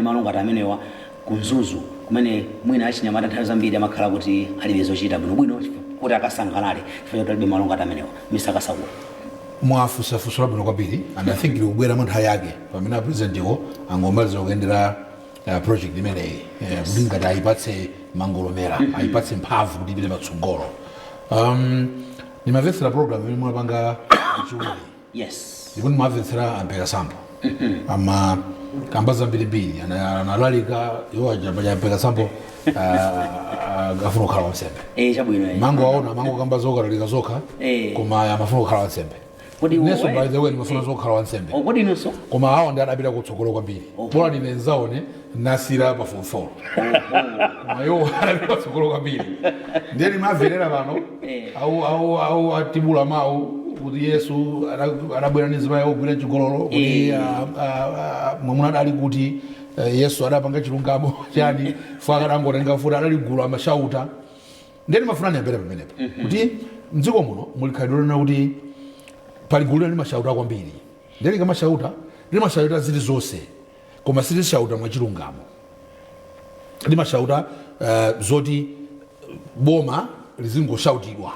malo ngati amenewa ku Mzuzu, kumene mwina achinyamata nthawi zambiri amakhala kuti alibe zochita bwinobwino kuti akasangalale chifukwa choti alibe malo ngati amenewa? Mr Kasakula. Mwafunsa funso labwino kwambiri, and I think likubwera mwa nthawi yake pamene a presidentiwo angomaliza kuyendera project imeneyi, kuti ngati ayipatse mangolomera, ayipatse mphamvu kuti ipite patsogolo. Ndimamvetsera program imene mwapanga Chiwiri ndipo ndimamvetsera ampeka sambo ama kamba zambirimbiri. Analalika iwo aja ampeka sambo afuna kukhala wansembe. Chabwino. Mango aona mango kamba zokalalika zokha, koma amafuna kukhala wansembe. Kodi Nenso, by the way, ndimafuna zokhala wansembe. Oh, kodi inunso? Koma awo ndi adapita kutsogolo kwambiri. Bola ndine nzaone nasira pa form 4, koma iwo adapita kutsogolo kwambiri. Ndiye ndimamverera pano au atibula mawu kuti Yesu adabwera ndi mzimayi wogwira chigololo, kuti mwamuna adali kuti Yesu adapanga chilungamo chani fo akadangotenga futi adaligula amashauta. Ndiye ndimafuna ndiyambere pamenepo kuti mdziko muno muli khalidwe lona kuti pali gulu lina limashauta kwambiri. Ndiye likamashauta, limashauta zili zonse, koma silishauta mwachilungamo. Limashauta zoti boma lizingoshautidwa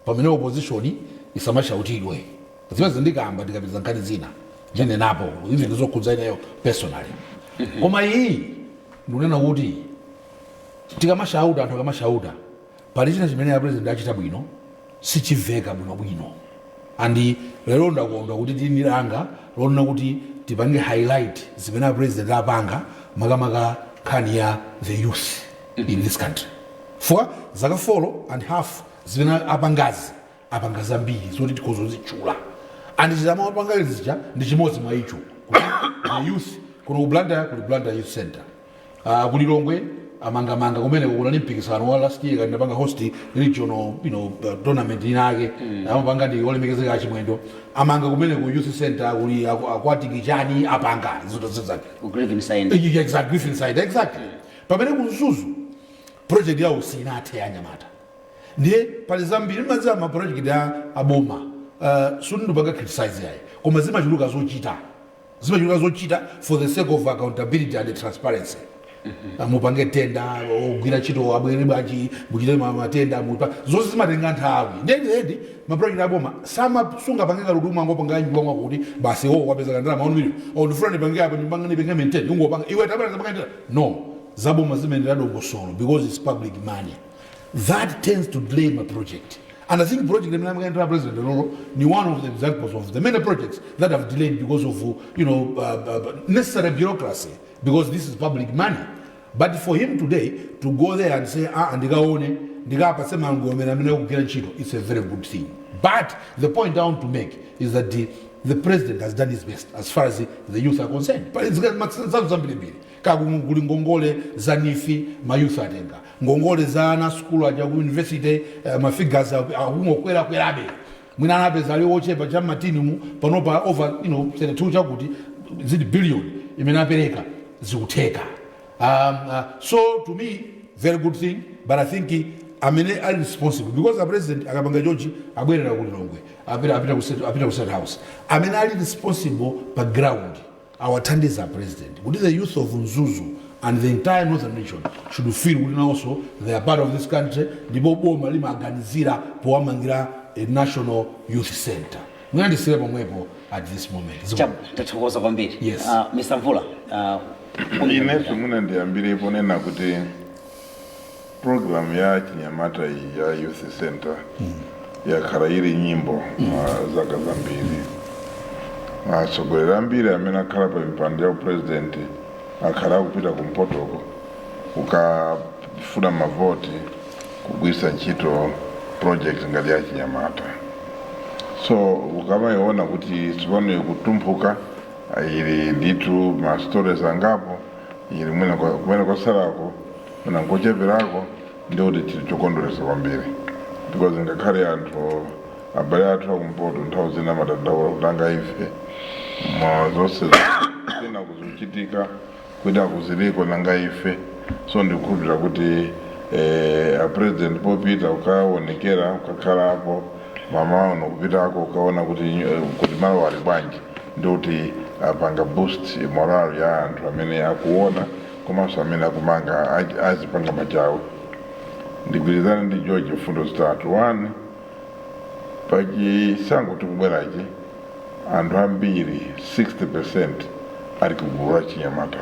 pamene opposition isamashautidwe. Zimene ndikamba ndikapeza nkhani zina ndinenapo, even zokhudza ineyo personally. Koma iyi ndikunena kuti tikamashauta, anthu akamashauta, pali china chimene a president achita bwino sichimveka bwinobwino. And lero ndakondwa kuti tili langa lonena kuti tipange highlight zimene a president apanga, makamaka nkhani ya the youth in this country. For zaka 4 and half zimene apangazi, apanga zambiri zoti tikhozozitchula, and chizama apanga zija ndi chimodzi mwa icho, kuti the youth kuno ku Blantyre kuli Blantyre Youth Center, kulilongwe amangamanga kumeneko. Kunali mpikisano wa last year kandi napanga host regional tournament inake, amapanga ndi olemekezeka achimwendo. Amanga kumeneko youth center, kuli aquatic chani, apanga zinthu zake. Ku Griffin Side. Yeah, exactly, Griffin Side, exactly. Pamene ku Mzuzu project yawo sinathe yanyamata. Ndiye pali zambiri madziwa ma project a aboma, sundipanga criticize yayi, koma zimachuluka zochita, zimachuluka zochita for the sake of accountability and transparency. Mupange tender, ogwira ntchito abwere bwanji, muchite matenda, zonse zimatenga nthawi. Ndiye ma project aboma sama sungapange kaluti umangopanga nyumba mwakuti basi, oh, wapeza kandalama 1 million, oh, ndifuna ndipange apa nyumba, ndipange maintain, ungopanga iwe tabana zapanga tender. No, zaboma zimayendera dongosolo because it's public money. That tends to delay my project. And I think project imene amakaendera president lolo ni one of the examples of the many projects that have delayed because of necessary bureaucracy, because this is public money. But for him today to go there and say, "Ah, ndikaone, ndikapatse mangolomera amene akugwira ntchito," it's a very good thing. But the point I want to make is that the president has done his best as far as the youth are concerned. But it's zinthu zambirimbiri. Kakuli ngongole za NEEF, ma youth atenga ngongole za ana sukulu aja ku university, ma figures akungokwerakwerabe. Mwina anapeza ali ochepa cha matinimu, panopa over 32 chakuti zili billion imene apereka, zikutheka. So to me, very good thing, but I think amene ali responsible, because the president akapanga chonchi abwerera ku Lilongwe, apita ku State House, amene ali responsible pa ground awathandiza president kuti the youth of Mzuzu and the entire northern region should feel kuti nawonso they are part of this country, ndipo boma limaganizira powamangira a national youth center. Mwina ndisire pomwepo at this moment. Tathokoza kwambiri. Yes. Mr Mvula, Inenso mwina ndiyambirepo nena kuti program ya chinyamata iyi ya youth center yakhala ili nyimbo zaka zambiri. Atsogoleri ambiri amene akhala pa mipando ya president akhala akupita kumpotoko kukafuna mavoti kugwiritsa ntchito project ngati ya chinyamata. So ukamayiona kuti tsopano ikutumphuka, ili ndithu ma stories angapo, ili mwina kumene kwasalako mwina nkocheperako, ndikuti chili chokondweretsa kwambiri, because ngakhale anthu abale athu akumpoto nthawi zina amadandaula kuti anga ife mwa zonse kwina kuzichitika, kwina kuziliko, nanga ife? So ndikukhulupirira kuti a president popita kukaonekera, kukakhalapo mama uno, kupitako ukaona kuti malo ali bwanji, ndikuti Apanga boost morale ya anthu amene akuona komanso amene akumanga azipanga machawi. Ndigwirizane ndi George mfundo zitatu. One, pachisankho tikubwerachi, anthu ambiri, 60%, ali kugulu la chinyamata,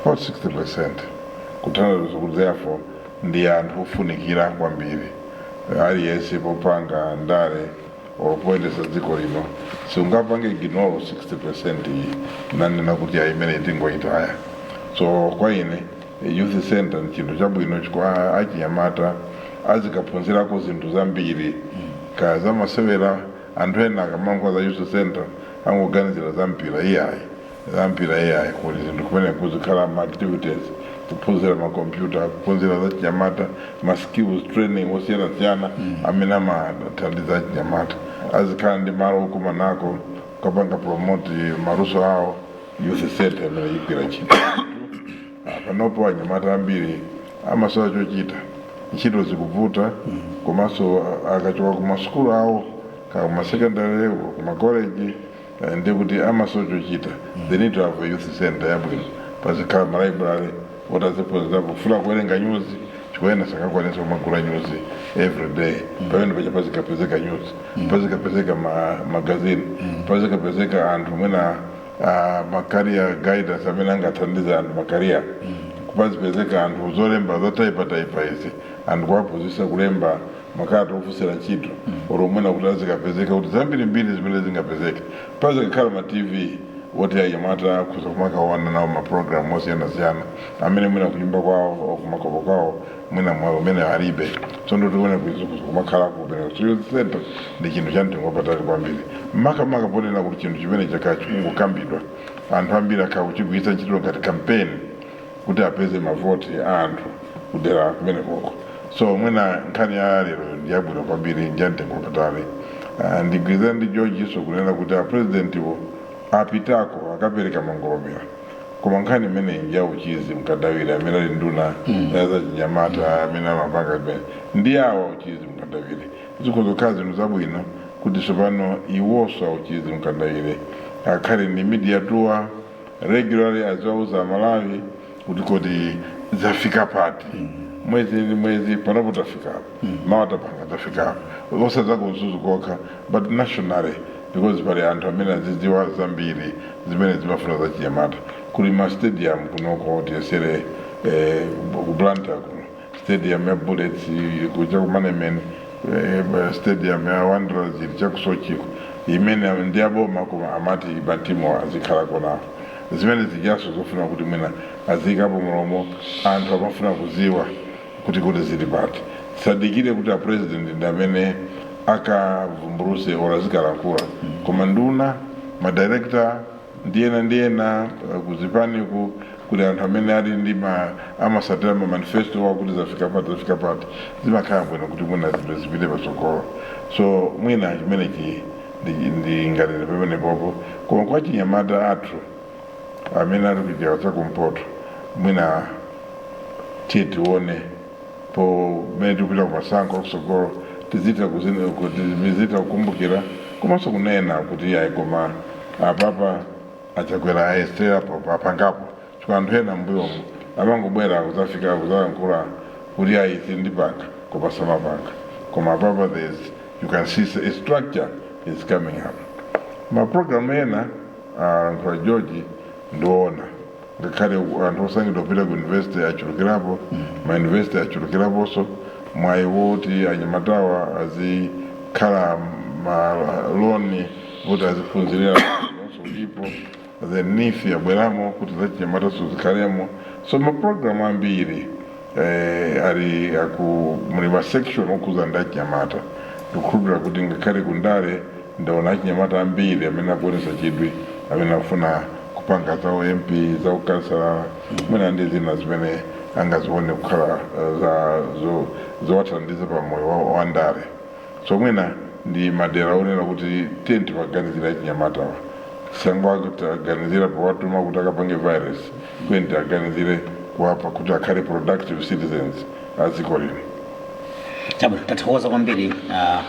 about 60%, kutanthauza kuti therefore ndi anthu ofunikira kwambiri. Aliyense popanga ndale or poyendesa dziko lino sungapange ignore 60% iyi, nanena kuti ayi, imene tingoyitaya. So kwa ine, youth center ni chinthu chabwino chifukwa achinyamata azikaphunzirako zinthu zambiri, kaya zamasewera. Anthu ena akamangwa za youth center angoganizira za mpira. Iyayi, za mpira iyayi. Kuli zinthu kumene kuzikhala ma activities, kuphunzira makompyuta, kuphunzira za chinyamata, ma skills training osiyanasiyana amene amathandiza achinyamata. Azikhala ndi malo okumanako kukapanga promote maluso awo. Youth center imene igwira ntchito. Panopo anyamata ambiri amasowa chochita, ntchito zikuvuta, komanso akachoka ku masukulu awo, ka kumasekondary, kumakoleji, ndi kuti amasowa chochita. They need to have a youth center yabwino, pazikhala ma library oti aziphunzirapo. Kufuna kuwerenga news, chikuena sakakwanisa kumagula news every day, pamene pacha pazikapezeka news, pazikapezeka ma magazine, pazikapezeka anthu mwina ma career guidance amene angathandize anthu ma career, kupazipezeka anthu zolemba zotaipa-taipa izi, anthu kuwaphunzitsa kulemba makalata ofunsira ntchito, olo mwina kuti azikapezeka kuti zambirimbiri zimene zingapezeke. Pazikakhala ma TV woti anyamata akhoza kumakaona nawo ma program osiyanasiyana amene mwina kunyumba kwawo o kumakopo kwawo mwina mwawo umene alibe. So ndoti kumakhalako kumene. So youth center ndi chinthu cha mtengo wapatali kwambiri, makamaka ponena kuti chinthu chimene chakhala chikungokambidwa, anthu ambiri akhala kuchigwiritsa ntchito ngati campaign kuti apeze mavoti a anthu kudera kumene koko. So mwina nkhani ya lero ndi yabwino kwambiri, ndi ya mtengo wapatali. Ndigwirizana ndi George so kunena kuti a president apitako akapereka mangolomera, koma nkhani imeneyi ndi ya Uchizi Mkandawire amene ali nduna ya zachinyamata, amene amapanga imene ndi awa Uchizi Mkandawire. Zikhoza zinthu zabwino kuti tsopano iwonso a Uchizi Mkandawire akhale ndi media tour regularly, aziwauza Amalawi kuti kodi zafika pati mwezi ndi mwezi, panopo tafikapo, mawa tapanga tafikapo, osadza ku Mzuzu kokha but nationally, because pali anthu amene azidziwa zambiri zimene zimafuna za chinyamata. Kuli ma stadium kunoko, tiyesere ku Blantyre kuno stadium ya Bullets, kuja ku Monument, stadium ya Wanderers ili chakusochiko, imene ndi aboma koma amati matimu azikhalako nawo. Zimene zijaso zofuna kuti mwina aziyikapo mulomo, anthu amafuna kuziwa kuti zili pati. Sadikire kuti a president ndi amene akavumbuluse or azikalankhula, koma nduna, ma director ndiyena ndiyena kuzipaniku, kuti anthu amene ali ndi ma amasatira ma manifesto wawo kuti zafika pati, zafika pati, zimakhala bwino kuti mwina zinthu zipite patsogolo. So mwina chimenechi ndinganene pamene popo. Koma kwa chinyamata athu amene ali kuchigawo chakumpoto, mwina tiye tione pomene tikupita kumasankho akusogolo, tizita kukumbukira komanso kunena kuti ayi, koma apapa achakwera ayeserapo, apangapo, chifukwa anthu ena mbuyomu amangobwera kuzafika kuzalankhula kuti ayi, ndipanga, koma samapanga. Koma apapa there's, you can see a structure is coming up. Mapulogalamu ena alankhula George ndiona ngakhale anthu osankhidwa kupita ku university achulukirapo, ma university achulukiraponso, mwayi woti anyamatawa azikhala maloni kuti aziphunzirira nonso ulipo. Then NEEF yabweramo kuti zachinyamataso zikhalemo. So mapulogalamu ambiri ali aku muli ma section okhuza ndi achinyamata. Ndikukhulupirira kuti ngakhale kundale ndaona achinyamata ambiri amene akuonesa chidwi, amene akufuna kupanga za MP, za ukansala, mwina ndi zina zimene angazione kukhala za zowathandiza pa moyo wa ndale. So mwina ndi madera onena kuti tiye tipaganizira achinyamatawa, sangwataganizira powatuma kuti akapange virus, kweni tiaganizire kuwapa kuti akhale productive citizens a dziko lino. Chabwino, tathokoza kwambiri,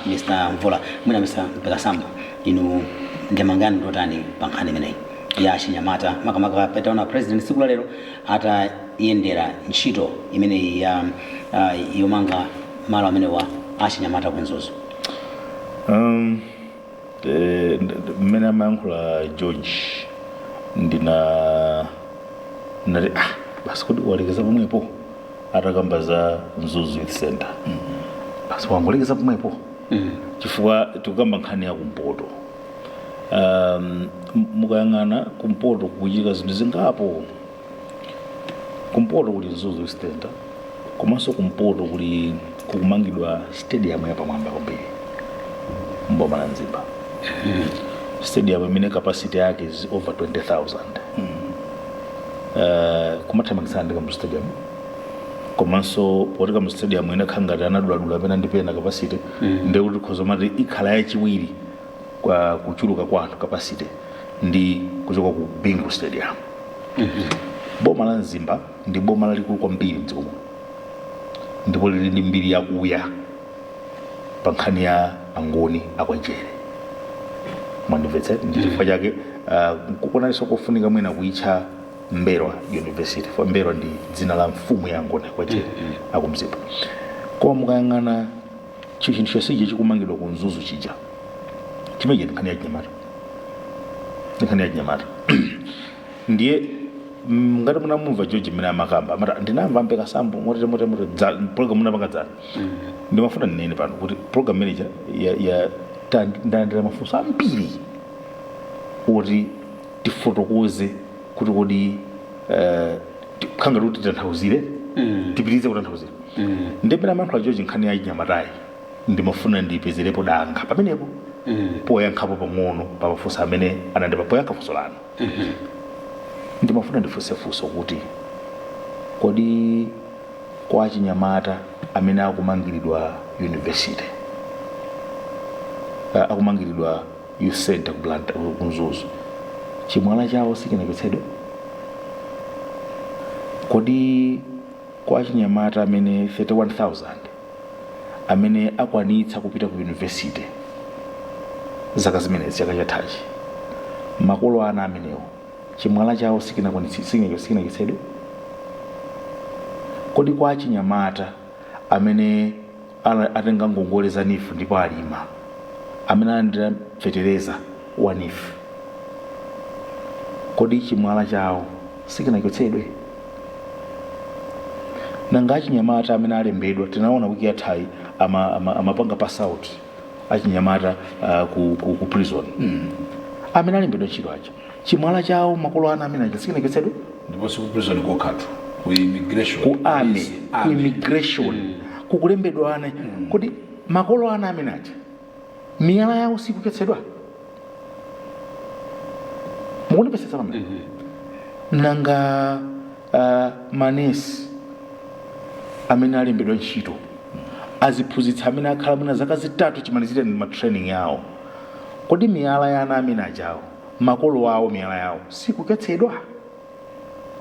Mr Mvula. Mwina Mr Mpekasamba, inu Ndemanga yanu ndotani pa nkhani imeneyi ya achinyamata, makamaka petaona President tsiku la lero atayendera ntchito imeneyi ya yomanga malo amenewa achinyamata ku Mzuzu? Mmene amayankhula George, ndina ndinati, "Ah, basi, kuti walekeza pomwepo?" Atakamba za Mzuzu Youth Center, basi wangolekeza pomwepo, chifukwa tikukamba nkhani ya kumpoto. Mukayang'ana kumpoto kukuchitika zinthu zingapo. Kumpoto kuli Mzuzu Youth Center, komanso kumpoto kuli kukumangidwa stadium yapamwamba kwambiri mboma la Mzimba, stadium imene capacity yake is over 20,000, kumathamangitsana ndi Kamuzu Stadium. Komanso poti Kamuzu Stadium inakhala ngati anaduladula pena ndi pena capacity, ndekuti khoza mati ikhala yachiwiri kwa kuchuluka kwa anthu, capacity, ndi kuchoka ku Bingu Stadium. Boma la Mzimba ndi boma lalikulu kwambiri mdziko muno, ndipo lili ndi mbiri yakuya pa nkhani ya Angoni akwanjere, mwandimvetsa? Ndi chifukwa chake kukonalinso kofunika mwina kuitcha M'mbelwa University, for M'mbelwa ndi dzina la mfumu ya Angoni akwanjere akumzimba. Koma mukayang'ana chinthu chonsechi chikumangidwa ku Mzuzu chija, chimenechi ndi nkhani ya chinyamata, ndi nkhani ya chinyamata. Ndiye ngati munamumva George mmene amakamba, amati, "Ndinamva mpeka sambo motere motere motere." Program munapanga dzana, ndimafuna ndinene pano kuti program manager ya ndalandira mafunso ambiri oti tifotokoze kuti kodi khanga kuti titanthauzire, tipitirize kutanthauzira. Ndipena amayankhula George nkhani ya chinyamatayi, ndimafuna ndipezerepo danga pamenepo poyankhapo pang'ono pa mafunso amene anandipa. Poyankha funso lanu, ndimafuna ndifunse funso kuti kodi kwa achinyamata amene akumangiridwa university, akumangiridwa youth center ku Blantyre, ku Mzuzu, chimwala chawo sichinachotsedwe? Kodi kwa achinyamata amene 31,000 amene akwanitsa kupita ku university zaka zimenezi, chaka chathachi, makolo ana amenewo chimwala chawo sikinachotsedwe? Kodi kwa achinyamata amene atenga ngongole za NEEF ndipo alima, amene alandira fetereza wa NEEF, kodi chimwala chawo sikinachotsedwe? Nanga achinyamata amene alembedwa, tinaona wiki yathayi amapanga pass out achinyamata ku prison, amene alembedwa ntchito aja, chimwala chawo, makolo ana amene aja, sikinachotsedwe? Ndipo siku prison kokhatu, ku immigration, ku army, police, ku army. Immigration kukulembedwa ana. Kodi makolo ana amene aja miyala yawo sikuchotsedwa? Mukundipetsetsa pamene? Nanga manesi amene alembedwa ntchito, aziphunzitsa amene akhala mwina zaka 3 chimalizire ma training yawo, kodi miyala ya ana amene ajawo, makolo awo, miyala yawo sikuchotsedwa?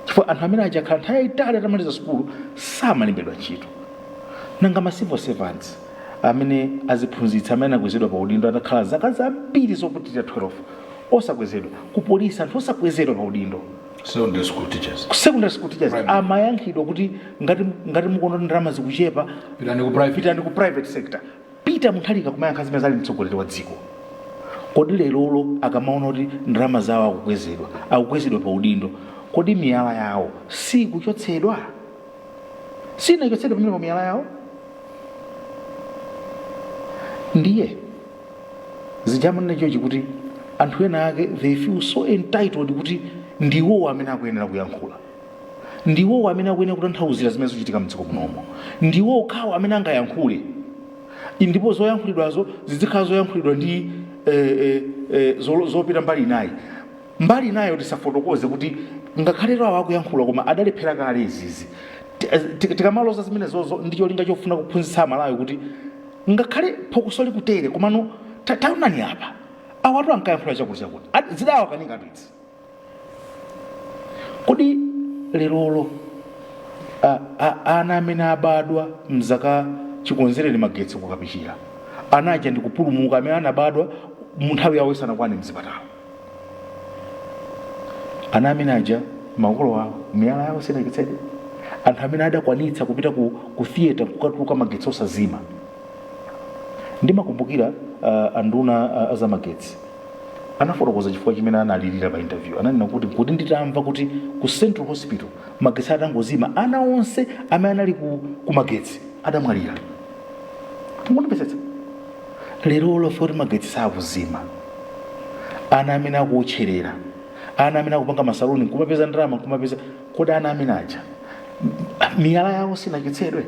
Chifukwa anthu amene aja akhala nthawi yayitali atamaliza sukulu samalembedwa ntchito. Nanga ma civil servants amene aziphunzitsa amene anakwezedwa pa udindo atakhala zaka zambiri zopitirira 12 osakwezedwa, ku polisi anthu osakwezedwa pa udindo, secondary school teachers, ku secondary school teachers, Primary. Amayankhidwa kuti ngati mukuona ndalama zikuchepa, pitani ku private, pitani ku private sector. Peter Mutharika kumayankha zimene zali mtsogoleri wa dziko. Kodi lerolo akamaona kuti ndalama zawo akukwezedwa, akukwezedwa pa udindo, kodi miyala yawo sikuchotsedwa? Sinachotsedwa pamenepo miyala yawo? Ndiye zijamanena chochi kuti anthu ena ake, they feel so entitled kuti ndiwowo amene akuyenera kuyankhula, ndiwowo amene akuyenera kutanthauzira zimene zikuchitika mdziko munomo, ndiwo okhawo amene angayankhule, ndipo zoyankhulidwazo zizikhala zoyankhulidwa ndi zopita mbali inayi, mbali inayo tisafotokoze, kuti ngakhale awo akuyankhula koma adalephera kale izizi. Tikamaloza zimenezozo ndi cholinga chofuna kuphunzitsa Amalawi kuti ngakhale phokoso likutere, komano taonani apa, awatu ankayankhula chakuti chakuti, zidawakanika idzi. Kodi lerolo ana amene abadwa mzaka chikonzereni magetsi kukapichira, ana aja ndikupulumuka, amene anabadwa mu nthawi yawo isanakwane mzipatala. Ana amene aja, makolo awo, miyala yawo sinachotsedwe. Anthu amene adakwanitsa kupita ku theatre kukatuluka magetsi osazima. Ndimakumbukira anduna azamagetsi anafotokoza chifukwa chimene analirira pa interview. Ananena kuti nditamva kuti ku Central Hospital magetsi atangozima, ana onse amene anali ku magetsi adamwalira. Mukundipetsetsa? Lero lofe kuti magetsi sakuzima, ana amene akuotcherera, ana amene akupanga masaluni nkumapeza ndalama nkumapeza, kodi ana amene aja miyala yawo sinachotsedwe?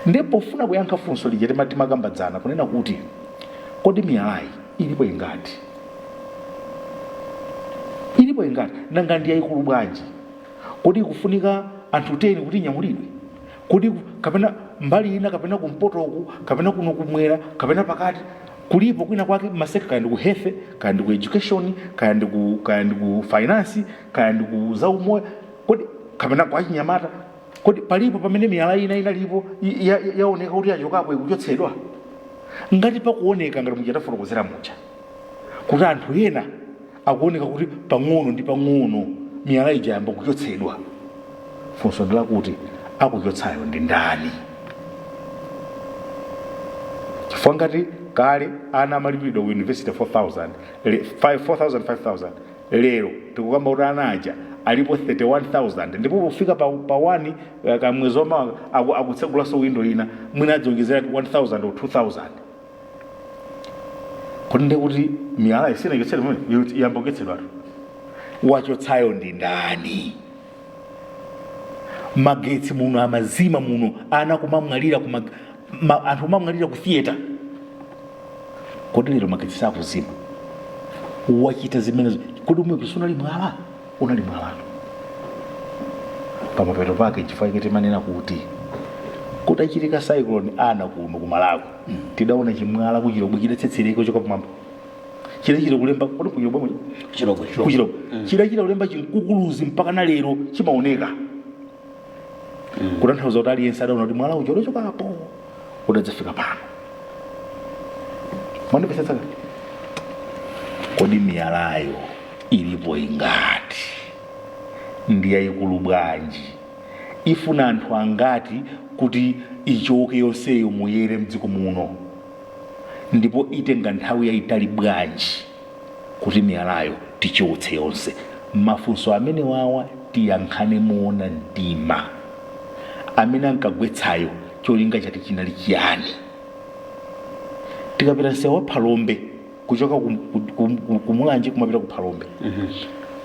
Ndipo pofuna kuyankha funso lija timakambadzana kunena kuti kodi miyalayi ilipo ingati, ilipo ingati, nanga ndi yayikulu bwanji? Kodi ikufunika anthu 10 kuti inyamulidwe? Kodi kapena mbali ina, kapena kumpotoku, kapena kuno kumwera, kapena pakati, kulipo kwina kwake ma sector, kaya ndi ku health, kaya ndi ku education, kaya ndi ku finance, kaya ndi ku zaumoyo, kodi kapena kwa chinyamata, kodi palipo pamene miyala ina inalipo yaoneka kuti yachokapo, ikuchotsedwa? Ngati pakuoneka ngati muja tafotokozera muja kuti anthu ena akuoneka kuti pang'ono ndi pang'ono miyala ija yamba kuchotsedwa, funso ndi lakuti akuchotsayo ndi ndani? Chifukwa ngati kale ana amalipiridwa ku university 4000, 4000, 5000, lero tikukamba kuti ana aja alipo 31,000, ndipo pofika pa 1 kamwezi wamawa akutsegulanso window ina, mwina adzionjezera 1000 or 2000. Kodi ndiye kuti miyala isina ichotsedwa pamene iyamba kuchotsedwatu, wachotsayo ndi ndani? Magetsi muno amazima muno, ana kumamwalira, anthu kumamwalira ku theatre. Kodi lero magetsi sakuzima, wachita zimenezo? Kodi umwe sunali mwala? Unali mwalatu. Pamapeto pake, chifukwa chake timanena kuti kutachitika cyclone ana kuno ku Malawi, tidaona chimwala kuchilobwe chidatsetsereka choka pamwamba, chidachita kulemba. Kodi kuchilobwe muja? Chilobwe. Kuchilobwe chidachita kulemba chinkukuluzi, mpaka na lero chimaoneka, kutanthauza kuti aliyense adaona kuti mwala uja udachokapo, udadzafika pano. Mwandipetsetsa? Kodi miyalayo ilipo ingati? Ndi yayikulu bwanji? Ifuna anthu angati kuti ichoke yonseyo muyere mdziko muno? Ndipo itenga nthawi yayitali bwanji kuti miyalayo tichotse yonse? Mafunso amene wawa tiyankhane moona mtima. Amene ankagwetsayo, cholinga chake chinali chiyani? Tikapita msewu wa Phalombe, kuchoka kumulanje kumapita ku Phalombe,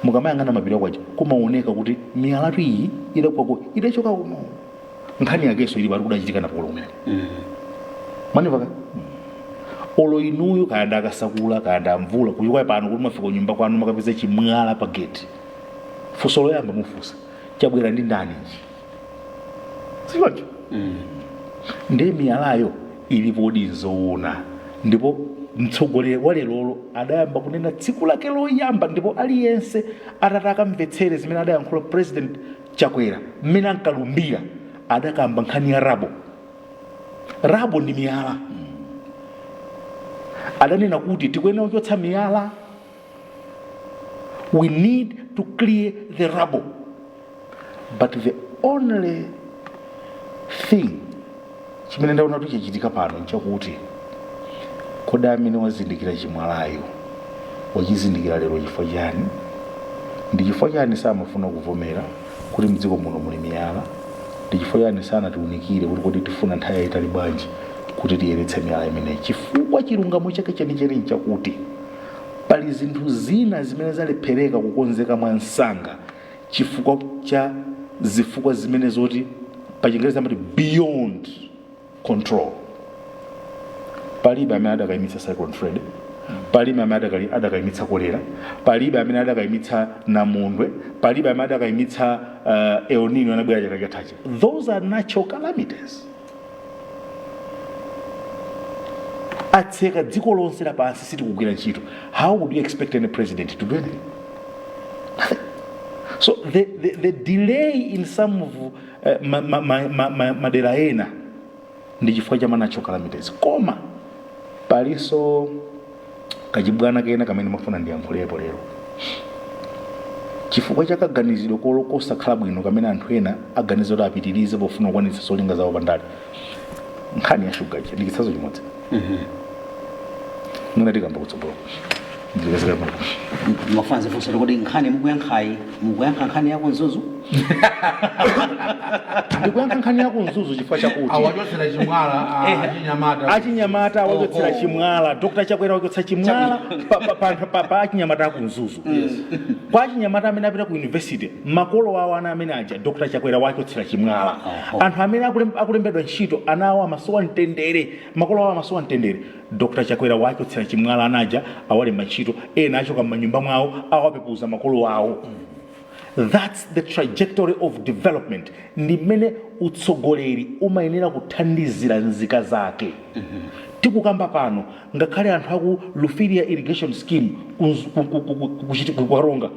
mukamayang'ana mapiri akwaja, kumaoneka kuti miyalatu iyi idagwako, idachoka kuno. Nkhani yakenso ili pali, kudachitika napolo kumene. Mwanimvaka? Olo inuyo, kaya ndakasakula, kaya ndamvula, kuchoka pano kuti mwafika kunyumba kwanu, makapeza chimwala pa gate, funso loyamba mufunsa, chabwera ndi ndani ichi? Sichoncho? Ndiye miyalayo ilipodi nzoona. Ndipo mtsogoleri wa lerolo adayamba kunena tsiku lake loyamba, ndipo aliyense atati akamvetsere zimene adayankhula President Chakwera mmene ankalumbira, adakamba nkhani ya rubble. Rubble ndi miyala. Adanena kuti tikuyenera kuchotsa miyala, we need to clear the rubble. But the only thing chimene ndaona kuti chachitika pano nchakuti, kodi amene wazindikira chimwalayo wachizindikira lero chifukwa chani? Ndi chifukwa chani samafuna kuvomera kuti mdziko muno muli miyala? Ndi chifukwa chani sanatiunikire kuti kodi tifuna nthawi yayitali bwanji kuti tiyeretse miyala imeneyi? Chifukwa chilungamo chake chenicheni nchakuti pali zinthu zina zimene zalephereka kukonzeka mwa msanga chifukwa cha zifukwa zimene zoti pa Chingerezi amati beyond control. Palibe amene adakayimitsa Cyclone Freddy, palibe amene adakayimitsa kolera, palibe amene adakayimitsa namondwe, palibe amene adakayimitsa El Nino anabwera chaka chathachi. Those are natural calamities. Atseka dziko lonse lapansi, sitikugwira ntchito. How would you expect any president to do anything? Nothing. So the delay in some of madera ena ndi chifukwa cha ma natural calamities. Koma palinso Kachibwana kena kamene mafuna ndiyankhulepo lero, chifukwa cha kaganizidwe kosakhala bwino kamene anthu ena aganiza kuti apitirize pofuna kukwanitsa zolinga zawo pandale. Nkhani ya shuga ija ndi chitsanzo chimodzi. Mwina tikamba kutsogolo, ndilipezeka pano. Mafuna zifunso kuti nkhani mukuyankhayi, mukuyankha nkhani yako Mzuzu? Ndikuyankha nkhani yako Mzuzu chifukwa chakuti Awachotsera chimwala achinyamata. Achinyamata wachotsera Oho. chimwala. Dr Chakwera wachotsa chimwala pa achinyamata aku Mzuzu, kwa achinyamata amene apita ku university, makolo awo, ana amene aja, Dr Chakwera wachotsera chimwala. Oho. Anthu amene akulembedwa ntchito, ana awo amasowa mtendere, makolo awo amasowa mtendere, Dr Chakwera wachotsera chimwala. Ana aja awalemba ntchito, ena achoka m'manyumba mwawo, awapepuza makolo awo. That's the trajectory of development. Ndi mmene utsogoleri umayenera kuthandizira nzika zake. Tikukamba pano, ngakhale anthu aku Lufilia Irrigation Scheme ku Karonga,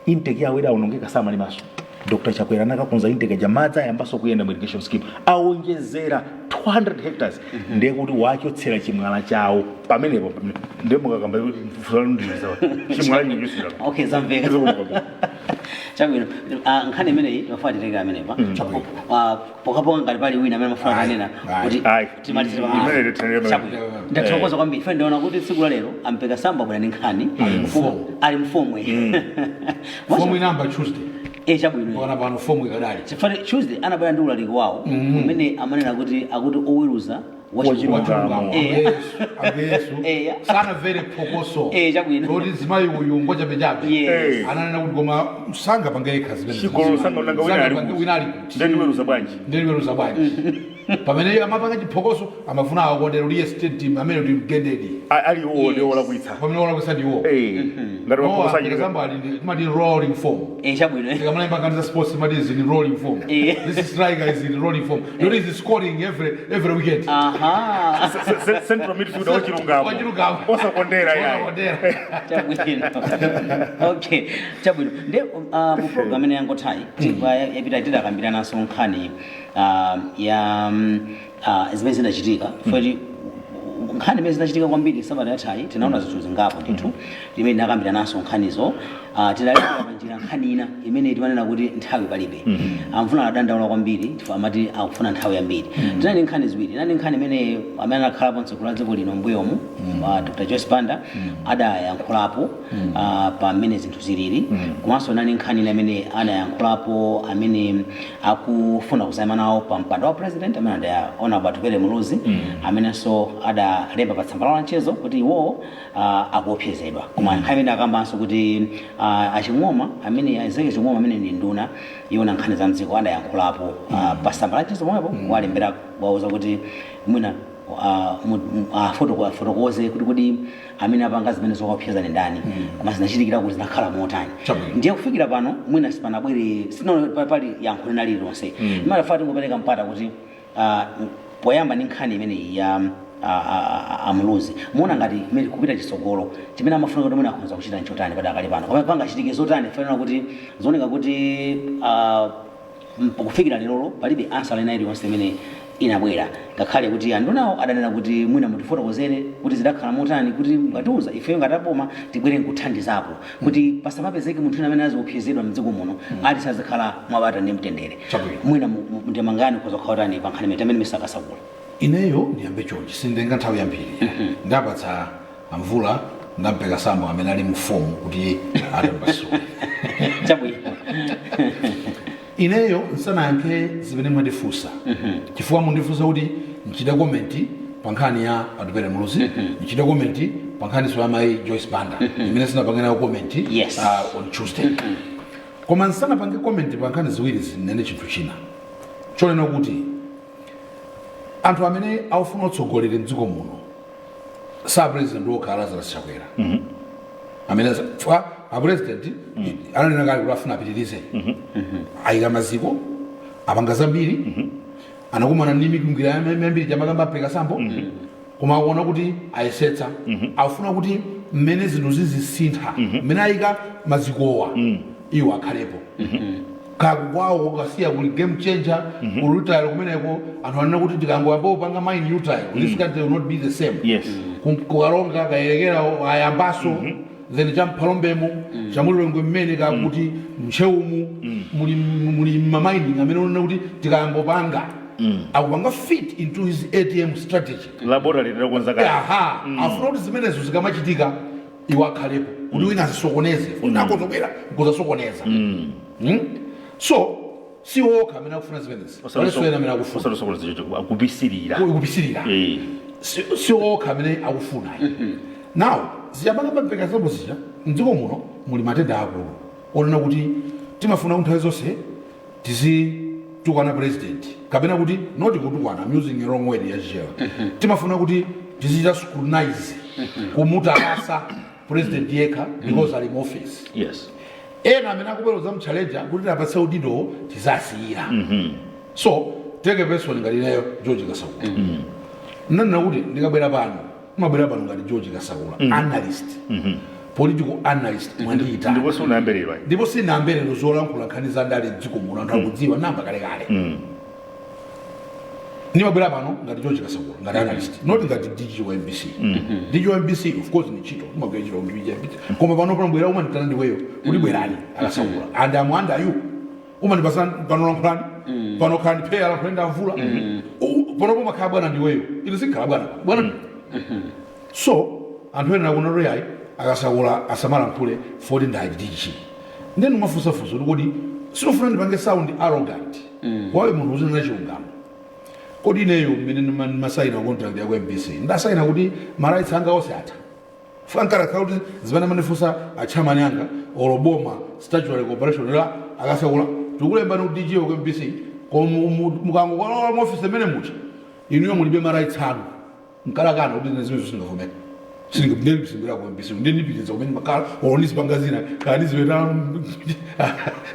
intake yawo idawonongeka, samalimaso. Dr Chakwera anakakonza intake ja, madzi ayambaso kuyenda mu irrigation scheme, awonjezera 200 hectares. Ndiye kuti wachotsera chimwala chawo pamenepo. Ndiye mukakamba chimwala chikuchosera. Okay, zamveka. Chabwino. Nkhani imeneyi mafuna titeke amenepa. Pokapoka ngati pali wina amene mafuna tanena kuti Ayi. timalizire. Imene tithanire. Chabwino, ndathokoza kwambiri. Ife ndaona kuti tsiku la lero ampeka samba bwera ndi nkhani. Ali mfomwe. Fomu inamba Tuesday. Eh, chabwino. Pakana pano fomu ikadali. Chifukwa Tuesday anabwera ndi ulaliki wawo umene amanena kuti akuti oweruza wachilungamo. Ambuye Yesu sanamvere phokoso Chabwino. loti zimayi uyu ngochabechabe. Ananena kuti koma sangapange yekha zimene. Chigololo sangaonanga wina ali kuti. Wina ali kuti? Ndendiweruza bwanji? Ndeniweruza bwanji pamene amapanga chiphokoso? Amafuna akondera kuti yes, team amene kuti mgendedi. Ali iwo ndiwo olakwitsa. Pamene olakwitsa ndiwo. Ngati maphokoso achitika. Example, ali timati rolling form. Chabwino. Tikamalemba nkhani za sports timati is in rolling form. This striker is in rolling form, not is scoring every weekend. Central midfielder wachilungamo. Wachilungamo. Osakondera yayi. Osakondera. Chabwino, okay, chabwino. Nde mu program imene yangothayi yapita tidakambiranaso nkhani ya zimene zinachitika foti. Nkhani imene zinachitika kwambiri sabata yathayi, tinaona zinthu zingapo ndithu imene tinakambiranaso nkhanizo. Tidalekera panjira nkhani ina imene timanena kuti nthawi palibe. Amvula adandaula kwambiri chifukwa amati akufuna nthawi yambiri. Tinali nkhani ziwiri. Inali nkhani imene amene anakhalapo mtsogoleri wa dziko lino mbuyomu, Dr Joyce Banda, adayankhulapo pamene zinthu zilili. Komanso inali nkhani ina imene anayankhulapo amene akufuna kuzayima nawo pa mpando wa president, amene adaona Honorable Atupele Muluzi, amenenso adalemba pa tsamba lawo la mchezo kuti iwowo akuopsezedwa. Koma nkhani imene akambanso kuti aching'oma amene Ezekiel Ching'oma, amene ndi nduna yona nkhani za mdziko, adayankhulapo pa tsamba la mchezo pomwepo, walembera wauza kuti mwina afotokoze kuti amene apanga zimene zokaopseza ni ndani, koma zinachitikira kuti zinakhala motani. Chabwino. Ndiye kufikira pano mwina sipanabwere, sinaone pali yankho lina lililonse. Imatafuna tingopereka mpata kuti poyamba ndi nkhani imeneyi ya amuluzi, muona ngati imene kupita chitsogolo chimene amafuna kuti mwina akhoza kuchita nchotani padakali pano, koma pangachitike zotani? Fanira kuti zooneka kuti kufikira lerolo palibe answer ina iliyonse imene inabwera, ngakhale kuti andunawo adanena kuti mwina mutifotokozere kuti zidakhala motani, kuti mukatiuza ifeyo ngati aboma tibwere nkuthandizapo kuti pasamapezeke munthu wina amene aziopsezedwa mdziko muno, ati sazikhala mwabata ndi mtendere. Chabwino. Mwina ndemangani kukhoza kukhala otani pa nkhani imene tamene misakasakula? Ineyo ndiyambe chonchi, sindenga nthawi yambiri. Ndapatsa amvula, ndampeka sambo amene ali mu fomu kuti atambasule. Chabwino. Ineyo nsanayankhe zimene mwandifunsa, chifukwa mundifunsa kuti nchita comment pa nkhani ya Atupele Muluzi, nchita comment pa nkhaniso ya mayi Joyce Banda imene sinapange nayo comment on Tuesday. Koma nsanapange comment pa nkhani ziwiri, zinene chinthu china chonena kuti anthu amene akufuna utsogoleri mdziko muno sa president wokha Lazarus Chakwera, amene fa a president ananena kale kuti afuna apitirize, ayika maziko, apanga zambiri, anakumana ndi mikwingwirima yambiri chamakamba apeka sambo, koma akuona kuti ayesetsa, akufuna kuti mmene zinthu zizisintha, mmene ayika mazikowa, iwo akhalepo. Kakukwawo kukasiya kuli game changer ku rutile kumeneko. Anthu anena kuti tikangoyamba kupanga mine rutile, this country will not be the same. Kukaronga, Kayelekera ayambaso, then chaMphalombemo, chamuLilongwe mmene kakuti mcheumu muli ma mining amene onena kuti tikayambopanga akupanga fit into his ATM strategy. Laboratory titakonza kale. Aha, afuna kuti zimenezo zikamachitika iwo akhalepo kuti wina azisokoneze, kuti akozobwera kuzasokoneza. So si okha amene akufuna zimenezi, palinso ena amene akufuna. Osatosokoneza chocho, akupisirira. Kupisirira. Si okha amene akufuna. Now ziyapanga pamveka zapo zija, mdziko muno muli matenda akulu onena kuti timafuna kuti nthawi zonse tizitukwana president, kapena kuti not kutukwana, I'm using a wrong word yachichewa, timafuna kuti tizichita scrutinize, kumutakasa president yekha because ali mu office. Ena amene akubwera kudzamuchallenge kuti apatse udindo tizasiyira. So take a person ngati ineyo, George Kasakula. Nnanena kuti ndikabwera pano, ndimabwera pano ngati George Kasakula, analyst, political analyst, mwandiyitana. Ndipo sunayambererwa. Ndipo sinamberero zolankhula nkhani za ndale dziko muno, anthu akudziwa namba kalekale. Ndimabwera pano ngati George Kasakula, ngati analyst, not ngati DG wa MBC. DG wa MBC, of course, ni ntchito, ndimagwira ntchito ndi DG wa MBC, koma pano panabwera umanditana ndiweyo kuti bwerani aKasakula, and I'm under you. Umandipasa pano lankhulani pano, khalani pheya, lankhulani ndamvula. Panopo makhala bwana ndiweyo, ine sinkhala bwana bwana. So anthu ena akuona kuti ayi, aKasakula asamalankhule foti ndali DG. Then umafunsafunsa kuti kodi sinofuna ndipange sound arrogant wawe, munthu uzinena chilungamo. Kodi ineyo mmene ndimasayina contract ya ku MBC, ndasayina kuti ma rights anga onse atha? Fankarakhala kuti zimene amandifunsa achairman anga olo boma, statutory corporation la aKasakula, tikulembani kuti DG ku MBC, koma mukangokalola mu office imene mucha inuyo mulibe ma rights anu. Nkalakana kuti zimene singavomeka, sindibwera ku MBC, ndindipitiriza kumene makhala olo ndizipanga zina, kaya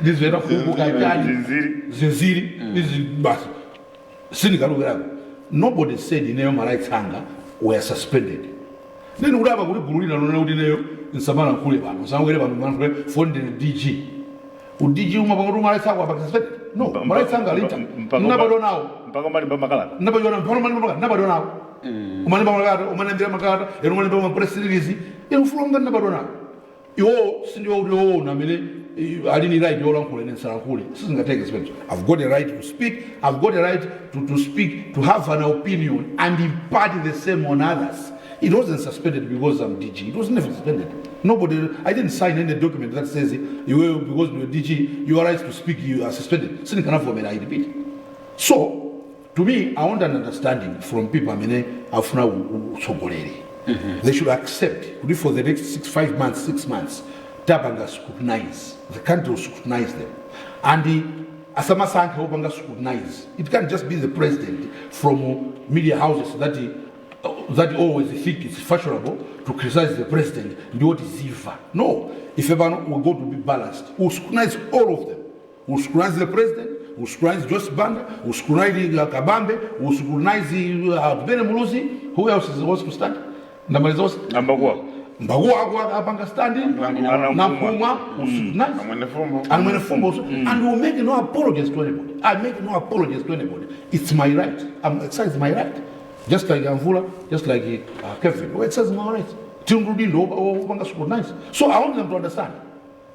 ndizipeta fuku kachani. Zinziri. Zinziri izi basi, sindikalukerako. Nobody said ineyo ma rights anga were suspended. Then kuti apa kuti gulu lina lonena kuti ineyo nsamalankhule pano, nsamabwere pano malankhule foni ndine DG. U DG umapanga kuti ma rights ako apa suspended? No, ma rights anga ali intact. Ndinabadwa nawo. Mpaka umalimba makalata. Nabadwa nawo, mpano malimba makalata, nabadwa nawo. Umalimba makalata, umanembera makalata, ero umalemba ma press release, ero ufulu wanga ndinabadwa nawo. Iwo sindiwo kuti iwoona amene ali ni right yolankhula, ine nsalankhule, sizingateke zimenezo. I've got a right to speak. I've got a right to speak, to have an opinion and impart the same on others. It wasn't suspended because I'm DG. It was never suspended. Nobody, I didn't sign any document that says you, because you're DG, your right to speak, you are suspended. Sindikanavomera, I repeat. So to me, I want an understanding from people amene afuna utsogoleri. They should accept kuti for the next 6, 5 months, 6 months, tapanga scrutinize, the country will scrutinize them, and asamasankhe opanga scrutinize. It can't just be the president from media houses that always think it's fashionable to criticize the president. Ndiwoti ziva no, ife pano we go to be balanced. We'll scrutinize all of them. We'll scrutinize the president, we'll scrutinize Joyce Banda, we'll scrutinize Kabambe, we'll scrutinize Atupele Muluzi. Who else is supposed to stand? Ndamaliza onse. Ambakuwa. Mbakuwa ako apanga stand. Anamkumwa. Namkumwa, we'll scrutinize. Amwene Fumbo. And when Fumbo also, and we'll make no apologies to anybody. I make no apologies to anybody. It's my right. I'm exercising my right. Just like Amvula, just like Kevin. We're exercising our right. Tirudindo opanga scrutinize. So I want them to understand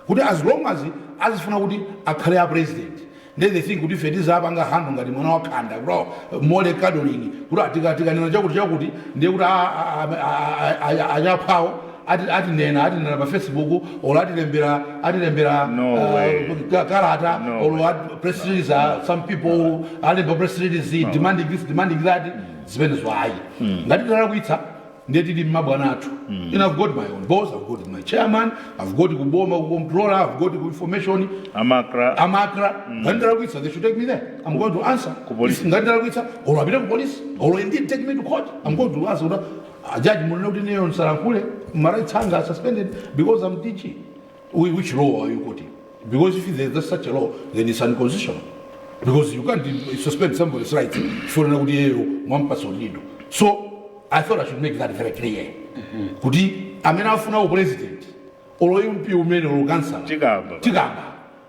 kuti as long as azifuna kuti akhale a president, then they think kuti ife tizapanga handle ngati mwana wakhanda kuti mole cuddling, kuti atikanena chakuti chakuti ndiye kuti anyaphawo atinena pa Facebook or atilembera No way. kalata No or way. Press release, some people alemba press release demanding this, demanding that. Zimenezo ayi. Ngati tinalakwitsa, ndiye tili mmabwana athu. And I've got my own boss, I've got my chairman, I've got kuboma, ku controller, I've got ku information. Amakra. Amakra. Ngati ndalakwitsa, they should take me there. I'm going to answer. Ku police. Ngati ndalakwitsa, or apite ku police or indeed take me to court, I'm going to answer kuti ajaji munene kuti ineyo nsalankhule, ma rights anga are suspended because I'm DG. Which law are you quoting? Because if there's such a law, then it's unconstitutional, because you can't suspend somebody's rights for kuti iyeyo mwampasa udindo. So I thought I should make that very clear kuti amene afuna upresident olo MP umene olo kansala, Tikamba. Tikamba.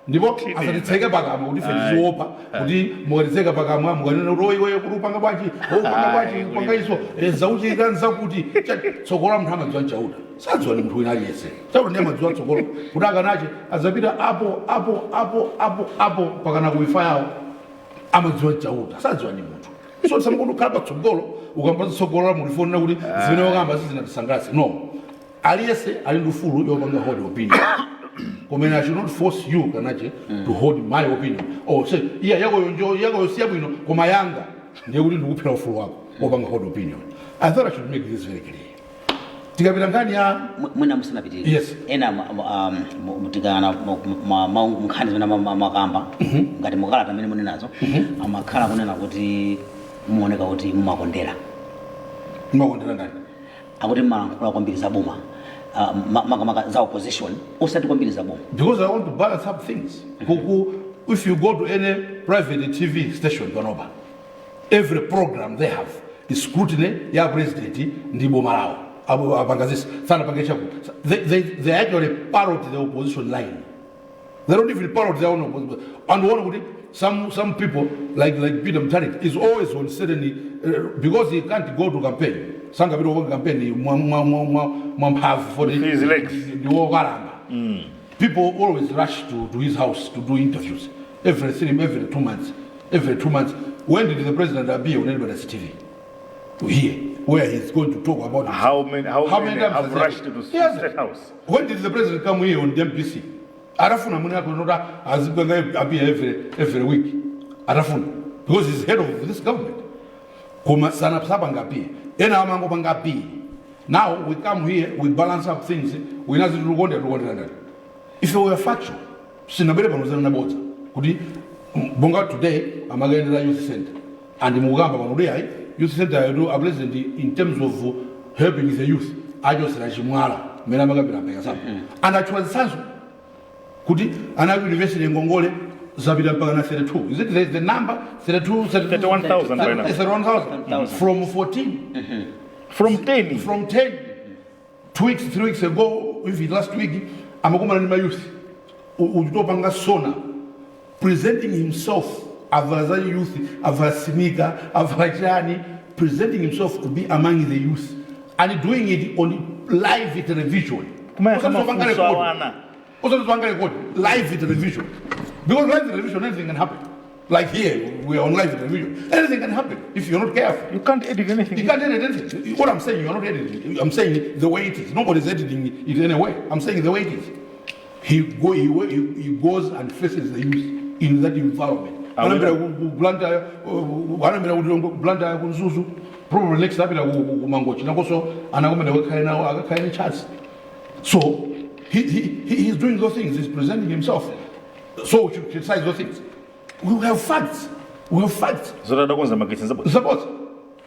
Ndipo asatitseke pakamwa kuti ife tiziopa kuti mukatitseka pakamwa mukanena kuti oiwe, kuti upanga bwanji, upanga bwanji, upanga iso, zauchika nzakuti tsogolo munthu amadziwa nchauta, sadziwa ni munthu wina aliyense. Chauta ndiye amadziwa tsogolo kuti akanache adzapita apo apo apo apo apo pakana kuifa yawo, amadziwa nchauta, sadziwa ni munthu. So tisamkuti ukhala patsogolo, ukamba tsogolo la munthu ifonera kuti zimene wakamba sizinatisangalatse. No, aliyense ali ndi ufulu yopanga hold opinion, koma I should not force you kanache to hold my opinion or say iya yakoyo njo yakoyo siya bwino koma yanga ndiye kuti ndikuphera ufulu wako wopanga hold opinion. I thought I should make this very clear. Tikapita nkhani ya Mwina musanapitirire, Yes. ena tikana nkhani zimene makamba ngati mukalata amene munenazo, amakhala kunena kuti muoneka kuti mumakondera. Makondera ndani? Akuti mmalankhula kwambiri za boma, makamaka za opposition, osati kwambiri za boma. Because I want to balance up things. Kuku, if you go to any private TV station panopa, every program they have is scrutiny ya president ndi boma lawo. Abo apanga this, sana pange chaku. They actually parrot the opposition line. They don't even parrot their own opposition. And one kuti some people like Peter Mutharika is always on certain, because he can't go to campaign. Sangapita ku campaign mwa mwa mwa mwa mwa mphamvu for the His legs. Ndiwokalamba. People always rush to his house to do interviews every 3, every 2 months, every 2 months. When did the president appear on anybody's TV here where he's going to talk about it? How How many many times have has that- rushed to the He hasn't. State House? When did the president come here on the MBC? Arafuna mwini ako nota azipanga appear every week. Arafuna because he's head of this government. Koma sana sapanga appear. Ena amangopanga appear. Now we come here, we balance up things. We nazi tukonde tukonde ndani. If we were factual, sinabere pano zana nabodza. Kuti bonga today amakaendera youth center. And mukamba pano kuti ayi youth center yetu a president in terms of helping the youth achosera chimwala mmene amakambira mpeka sana. And achula zitsanzo kuti ana ku university ngongole zapita mpaka na 32. Is it the number 32? 31,000 by now. 31,000 from 14. From 10. From 10. 2 weeks, 3 weeks ago, if it last week, amakumana ndi ma youth uchitopanga sona, presenting himself, avala za youth, avala sneaker, avala chani, presenting himself to be among the youth and doing it on live television. Kumayankha Osati zopanga mafunso record. awana. Osati zopanga record, live television, because live television, anything can happen. Like here, we are on live television. Anything can happen if you're not careful. You can't edit anything. You can't edit anything. What I'm saying, you're not editing. I'm saying the way it is. Nobody's editing it anyway. I'm saying the way it is. He goes and faces the youth in that environment. Anambira ku Blantyre, anambira ku Blantyre, ku Mzuzu, probably next apita ku Mangochi. Nakonso anakomena akakhale nawo, akakhale ni chance. So he's doing those things. He's presenting himself. So we should criticize those things. We have facts. We have facts. Zoti adakonza magetsi nzabodza. Suppose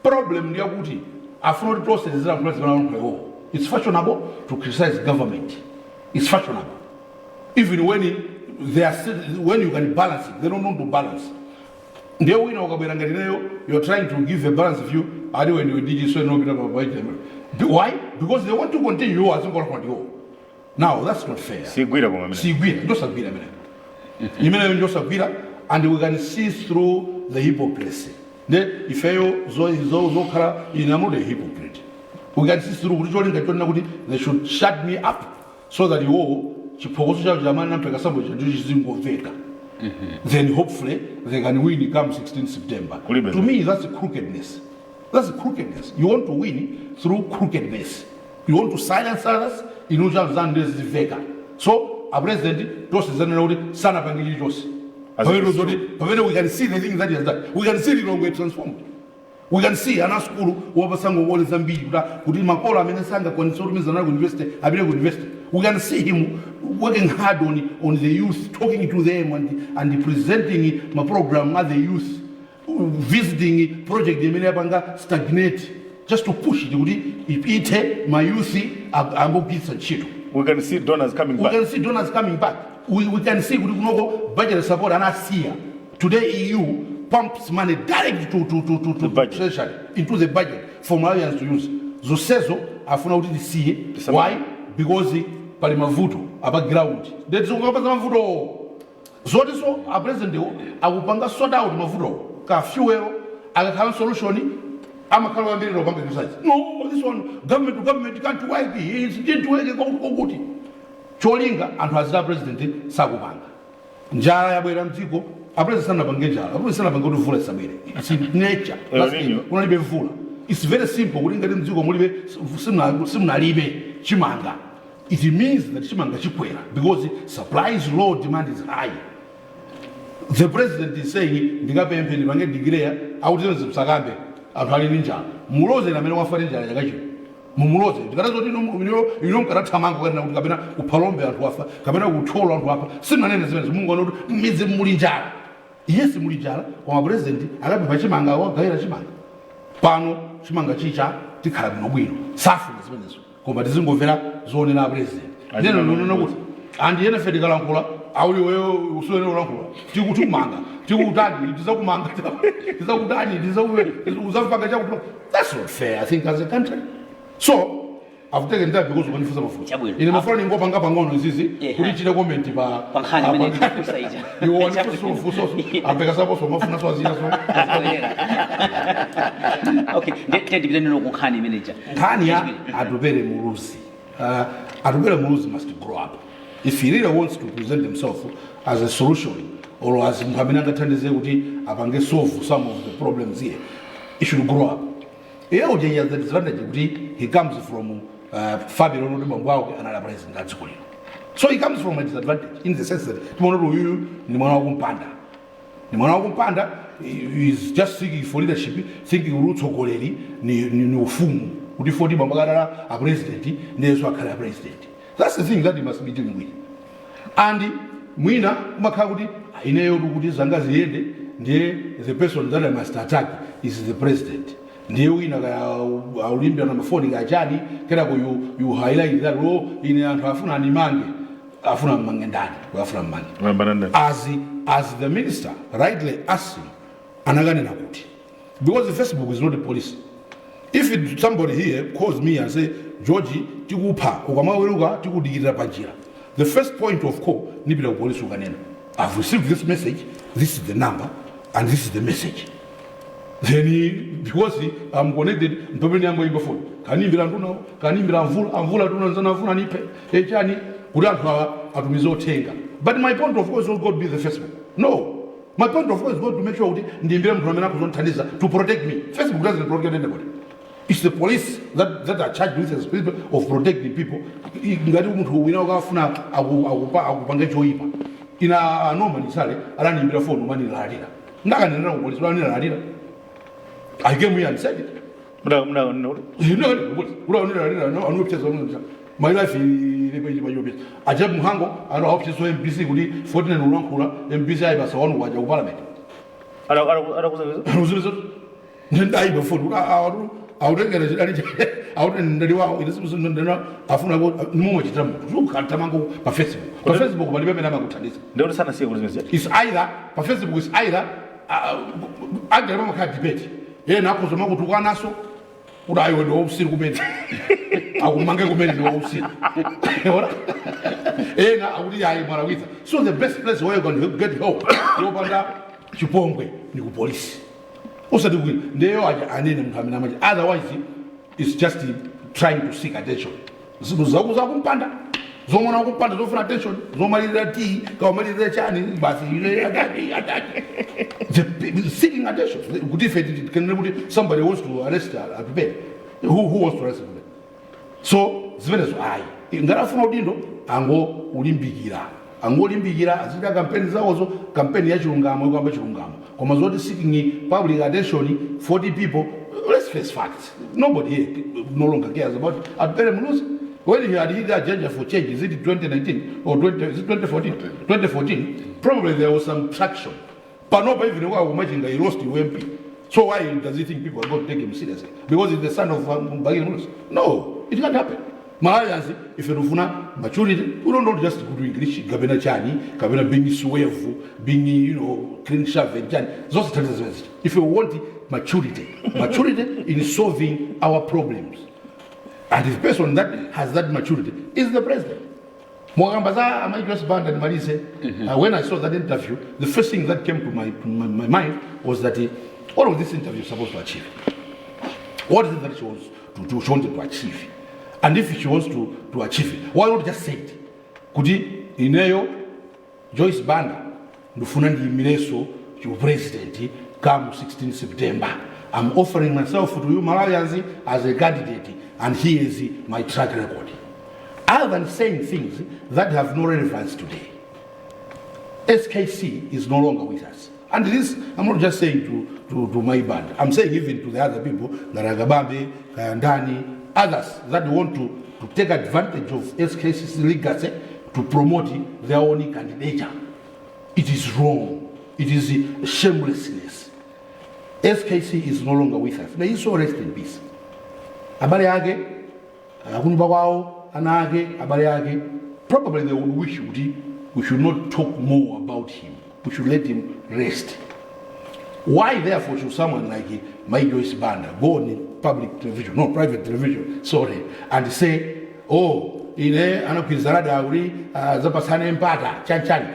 problem ndiyakuti afuna kuti tonse tizilankhula zimene iwo. It's fashionable to criticize government. It's fashionable even when they are when you can balance it. They don't know to balance. Ndiye wina ukabwera ngati ineyo, you're trying to give a balanced view, ati when you did so no pa. Why? Because they want to continue azingolankhula ndiwo. Now that's not fair. Sigwira koma amene. Sigwira, ndosagwira imeneyo, imeneyo ndosagwira, and we can see through the hypocrisy. Nde ifeyo zokhala ine, I'm not a hypocrite. We can see through kuti cholinga chonena kuti they should shut me up so that iwowo chiphokoso chawo chamene nampeka sambo chacho chizingomveka, then hopefully they can win come 16 September. Kulibe. To me, that's crookedness. That's crookedness. You want to win through crookedness. You want to silence others, inu chawo ziziveka. So a president tonse zanena kuti sanapange chilichonse. As Pamene it is. zoti pamene we can see the things that he has done. We can see Lilongwe transformed. We can see ana sukulu wapasa ngongole zambiri kuti makolo amene sangakwanitsa kutumiza ana ku university apite ku university. We can see him working hard on the youth, talking to them and presenting ma program at the youth, visiting project imene yapanga stagnate just to push it kuti ipite, ma youth ambogwiritsa ntchito. We can see donors coming We back. Can see donors coming back. We can see kuti kunoko budget support anasiya. Today EU pumps money direct to The budget. treasury, into the budget for Malawians to use. Zonsezo afuna kuti tisiye. Tisama- Why? Because pali mavuto apa ground. Ndetizikukapasa mavuto. Zotinso a president akupanga sort out mavuto ka fuel, akakhala solution, amakhala kwambiri kupanga criticize. No, this one, government to government can't work, it didn't work kokuti. Cholinga anthu azita president sakupanga. Njala yabwera mdziko, a president sanapange njala, a president sanapange kuti mvula isabwere. It's in nature. El Nino. Kunalibe mvula. It's very simple kuti ngati mdziko mulibe, simunalibe chimanga, it means that chimanga chikwera because supply is low, demand is high. The president is saying, "Ndikapemphe, ndipange declare," akuti zimene msakambe, anthu ali ndi njala. Mulozeni amene wafa ndi njala chaka chino, mumuloze. Ndikatazoti ino mkatathamanga kanena kuti kapena kuphalombe anthu afa, kapena kuthyolo anthu afa, simanene zimene mungaona kuti mmidzi muli njala. Yes, muli njala, koma president akapempha chimanga, wagayira chimanga. Pano chimanga chicha, tikhala bwinobwino. Safuna zimenezo, koma tizingomvera zoonera president. Ndeno ndinona kuti andiyene fe tikalankhula, auli wewe usuwene ulankhula, tikuti kumanga, tikutani, tizakumanga, tizakutani, uzapanga chakuti. That's not fair, I think, as a country. So I've taken time because ukanifunsa mafunso. Chabwino. Ine mafuna ningopanga pang'ono izizi kuti chite comment pa Pa nkhani imene tikufunsa ija. Iwo wanifunsa mafunsoso, apeka saposo mafuna so azina so. Okay, ndipite nino ku nkhani imeneja. Nkhani ya Atupele Muluzi, Atupele Muluzi must grow up if he really wants to present himself as a solution or as munthu amene angathandize kuti apange solve some of the problems here. He should grow up. Iye uja, he has the disadvantage kuti he comes from family loti bambo ake anali president a dziko lino. So he comes from a disadvantage in the sense that timaona kuti uyuyu ndi mwana wakumpanda, ni mwana wakumpanda. He is just seeking for leadership, thinking kuti utsogoleri ni ufumu, kuti foti bambo akadala a president, ndiyenso akhale a president. That's the thing that he must be dealing with. And mwina umakhala kuti ineyo kuti zanga ziyende, ndiye the person that I must attack is the president. Ndiye wina kaya aulimbira na mafoni kachani, kenako you highlight that, "Oh, ine anthu afuna animange." Afuna mmange ndani? Afuna mmange Wayambana ndani? As the minister rightly asked him, anakanena kuti because Facebook is not the police. If somebody here calls me and say, "George, tikupha ukamaweruka, tikudikirira panjira," the first point of call nipita ku police ukanena, "I've received this message, this is the number and this is the message." Then because I'm connected, mpamene yangoimba phone, kanimbira ndunawo, kanimbira amvula, amvula tuna nzana afuna nipe echani, kuti anthu awa atumize uthenga. But my point of course is not going to be the Facebook. No, my point of course is going to make sure kuti ndiimbire munthu amene akuzondithandiza to protect me. Facebook doesn't protect anybody. It's the police that are charged with the responsibility of protecting people. Ngati munthu wina ukafuna akupange choyipa, ina anoma sale ananimbira phone umanilalira, ndakanenera ku police, unanilalira. I came here and said it. Muda muda. My life ili aja muhango ano aopsezo MBC kuti 49 ulankhula MBC ayipasa wanu waja ku parliament. Ara ara ara kuza. Ndaiba foni kuti autengera chidali, auti ndali wawo ine afuna nimumwe chitira munthu ukhantamango pa Facebook. Pa Facebook palibe pamene amakuthandiza. Ndikuti sanasiye kuti zimene. Is either pa Facebook, is either agera pamakhala debate, ena akhoza makutukanaso kuti ayiwe ndi wausiru kumene, akumange kumene ndi wausiru. Ora? Ena akuti ayi, mwalakwitsa. So the best place where you can get help yopanda chipongwe ni ku polisi, usati kuti ndeyo aja anene munthu amene amachi. Otherwise it's just trying to seek attention. Zinthu zaku zakumpanda, zomona kumpanda, zofuna attention, zomalirira tii, kamalirira chani basi, ile atati atati the seeking attention kuti ife tikanene kuti somebody wants to arrest Atupele. Who wants to arrest Atupele? So zimenezo ayi. Ngati afuna udindo, ango ulimbikira, angolimbikira, azita kampeni zawozo, kampeni ya chilungamo, ikuyamba chilungamo. Koma zoti seeking public attention, 40 people, let's face facts, nobody here no longer cares about Atupele Muluzi. When he had his agenda for change, is it 2019 or 20, is it 2014? 2014, probably there was some traction. Panopa, even kwa kumachinga, he lost UMP. So why does he think people are going to take him seriously because he's the son of Bakili Muluzi? No, it can't happen. Malawians, if ufuna maturity, we don't know just good English kapena chani, kapena being suave, being clean shaven, chani zonse thandiza zimenezi. If we want maturity, maturity in solving our problems, and the person that has that maturity is the president. Mwakamba za Amai Joyce Banda, ndimalize. When I saw that interview, the first thing that came to my mind was that all of this interview is supposed to achieve, what is it that she wanted to achieve? And if she wants to achieve it, why not just say it kuti ineyo Joyce Banda ndifuna ndiyimireso chiupresident come 16 September? I'm offering myself to you Malawians as a candidate, and here is my track record, other than saying things that have no relevance today. SKC is no longer with us. And this, I'm not just saying to my band, I'm saying even to the other people, Garagabambe, Kayandani, others that want to take advantage of SKC's legacy to promote their own candidature. It is wrong. It is shamelessness. SKC is no longer with us. May he so rest in peace. Abale ake, akunyumba kwawo, ana ake, abale ake, probably they would wish kuti we should not talk more about him. We should let him rest. Why therefore should someone like Mai Joyce Banda go on public television, no, private television, sorry, and say, "Oh, ine anagwirizana dauli zapasane mpata chani chani"?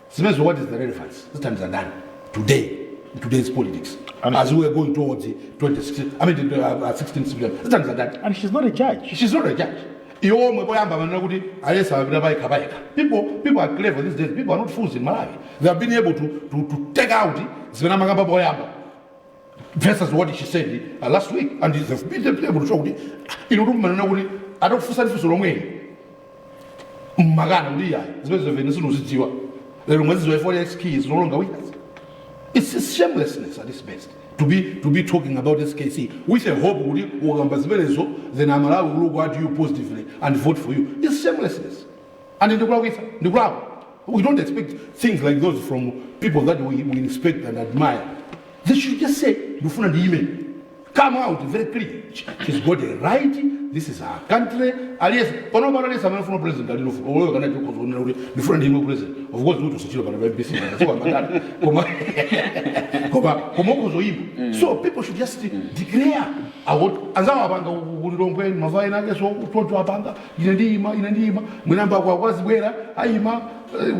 Zimenezo, what is the relevance? Zithandiza ndani today, in today's politics, as we are going towards the 2016, I mean, the 16 September? Zithandiza ndani? And she's not a judge. She's not a judge. Iwo omwe poyamba manena kuti alesa apita payekha payekha. People are clever these days. People are not fools in Malawi. They have been able to take out zimene amakamba poyamba versus what she said last week, and they've been able to show kuti ino tikumanena kuti atakufunsa funso lomweli mmakana kuti iyayi, zimene zimene sinuzidziwa, lero mwazidziwa. If SK is no longer with us, it's shamelessness at its best to be talking about SKC with a hope kuti ukamba zimenezo, then Amalawi will look at you positively and vote for you. It's shamelessness and ndikulakwitsa, ndikulakwa. We don't expect things like those from people that we respect and admire. They should just say, "Ndifuna ndiyime." Come out very clear. She's got a right. This is her country. Aliyense pano pano, aliyense amene afuna president alinofu oloyo kana tikuzonena kuti ndifuna ndiyime president. Of course kuti usachilo pano pa MBC sikuambatani, koma ukuzoyima. So people should just declare akuti anzawo apanga kulilongwe mavaina ake, so choncho apanga, ine ndiyima, ine ndiyima, mwinamba akwazibwera ayima.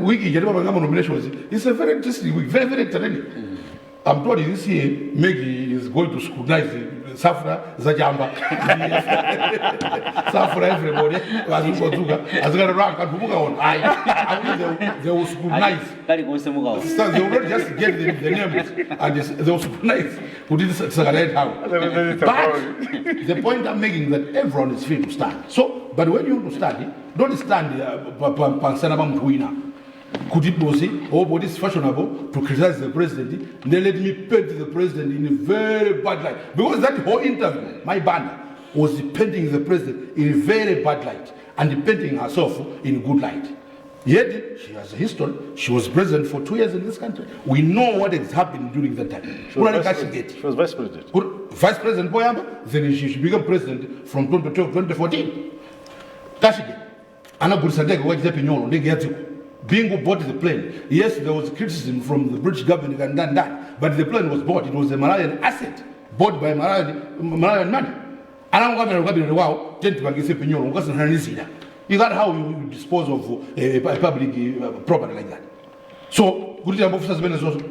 Wiki ija timapanga ma nominations. It's a very interesting week, very, very entertaining. I'm told this year MEC is going to scrutinize Safra Zachamba. Safra everybody. Azungodzuka. Azikatatu anthu mukaona. Ayi. They will scrutinize. Kalikonse mukaona. So they will not just get the names and they will scrutinize. Kuti tisakataye nthawi. But the point I'm making is that everyone is free to stand. So, but when you want to stand, don't stand pansana pa munthu wina. Kuti bosi, oh, but it's fashionable to criticize the president, then let me paint the president in a very bad light. Because that whole interview, my Banda was painting the president in a very bad light and painting herself in good light. Yet she has a history. She was president for 2 years in this country. We know what has happened during that time. She was Kunali vice Cashgate. president. She was vice president. Vice president poyamba, then she became president from 2012 2014. Cashgate. Anagulitsa ndege kwachita pinyolo, ndege ya dziko. Bingu bought the plane. Yes, there was criticism from the British government and that, but the plane was bought. It was a Malawian asset bought by Malawian money. Anangokambira kukabineti kwawo, tentipangise pinyolo ukasinhanizira. You got how you dispose of a public property like that? So kuti tambofusa zimene zonso,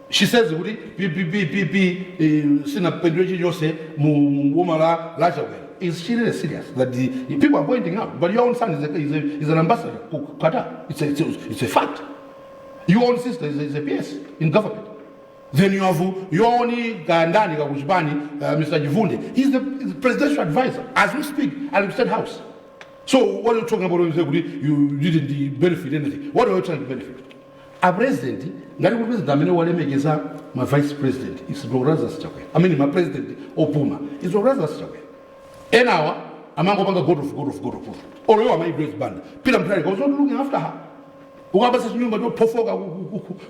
she says kuti PPP sinapendwe chilichonse mu boma la Chakwera. Is she really serious that the people are pointing out, but your own son is an ambassador to Qatar? It's a fact. Your own sister is a PS in government. Then you have your own Gandani Kakuchibani, Mr. Jivunde. He's the presidential advisor as we speak at State House. So what are you talking about when you say kuti you didn't benefit anything? What are you trying to benefit? A president, ngati kuti president amene walemekeza ma vice president is Dr. Lazarus Chakwera. I mean, ma president opuma is Dr. Lazarus Chakwera. Enawa amangopanga God of God of God of God. Oloyo amayi Grace Banda. Peter Mutharika was not looking after her. Ukapasa chinyumba chophofoka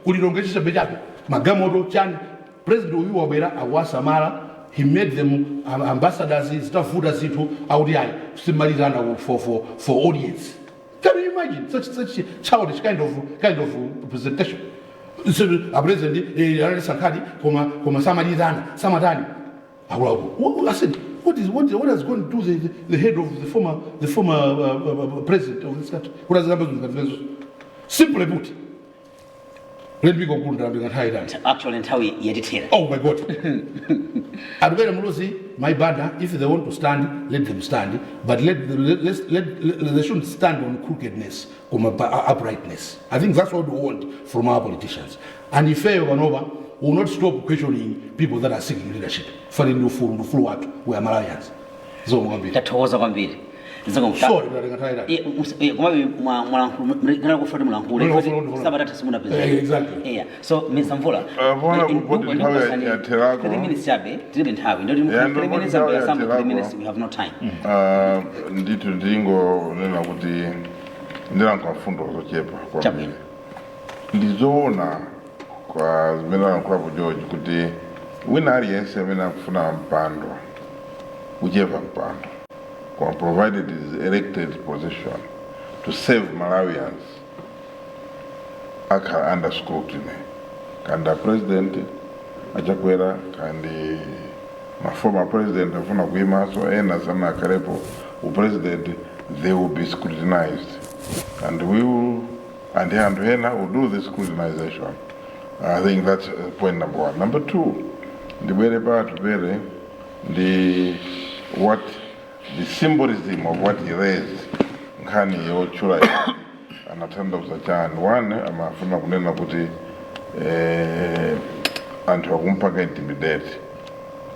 kulilonge chichabe chabe magamoto chani. President uyu wabwera akuwasamala. He made them ambassadors. Zitavuta zinthu akuti ayi, simalizana for audience. Can you imagine such childish kind of presentation? So, a president analisankhadi koma samalizana samatani akuluakulu. I said, What has gone to the head of the former president of this country? What has happened? Simply put, let me conclude. Ndambika nthawi. Actually, nthawi yatithera. Oh my God. Atupele Muluzi, my banner, if they want to stand, let them stand. But they shouldn't stand on crookedness or uprightness. I think that's what we want from our politicians. And if Vanova will not stop questioning people that are seeking leadership. Fali ndufulu watu, we are Malawians. So, mwambiri. Tathokoza kwambiri. Sorry, but I Komabe mwalankhula kufa mulankhule. Mulankhule. Sabata simunapeza. Exactly. Yeah, so Mr. Mvula, Bona kupoti nthawi yatherako. 3 minutes chabe, tilibe nthawi, ndoti Yeah, 3 ndopoti minutes nthawi ambuya sambo 3 yatherako. minutes, we have no time. Ndithu ndingonena kuti ndilankhula mfundo zochepa kwambiri. Chabwino. Ndizoona kwa zimene alankhulapo George kuti wina aliyense amene akufuna mpando, kuchepa mpando, koma provided is elected position to save Malawians, akhala under scrutiny, kandi a president achakwera, kandi ma former president afuna kuyimaso, ena sanakhalepo upresident, they will be scrutinized and we will and anthu ena will do the scrutinization. I think that's point number one. Number two, ndibwere pa Atupele ndi what the symbolism of what he raised, nkhani yotchula anatanthauza chani. One, amafuna kunena kuti anthu akumpanga intimidate,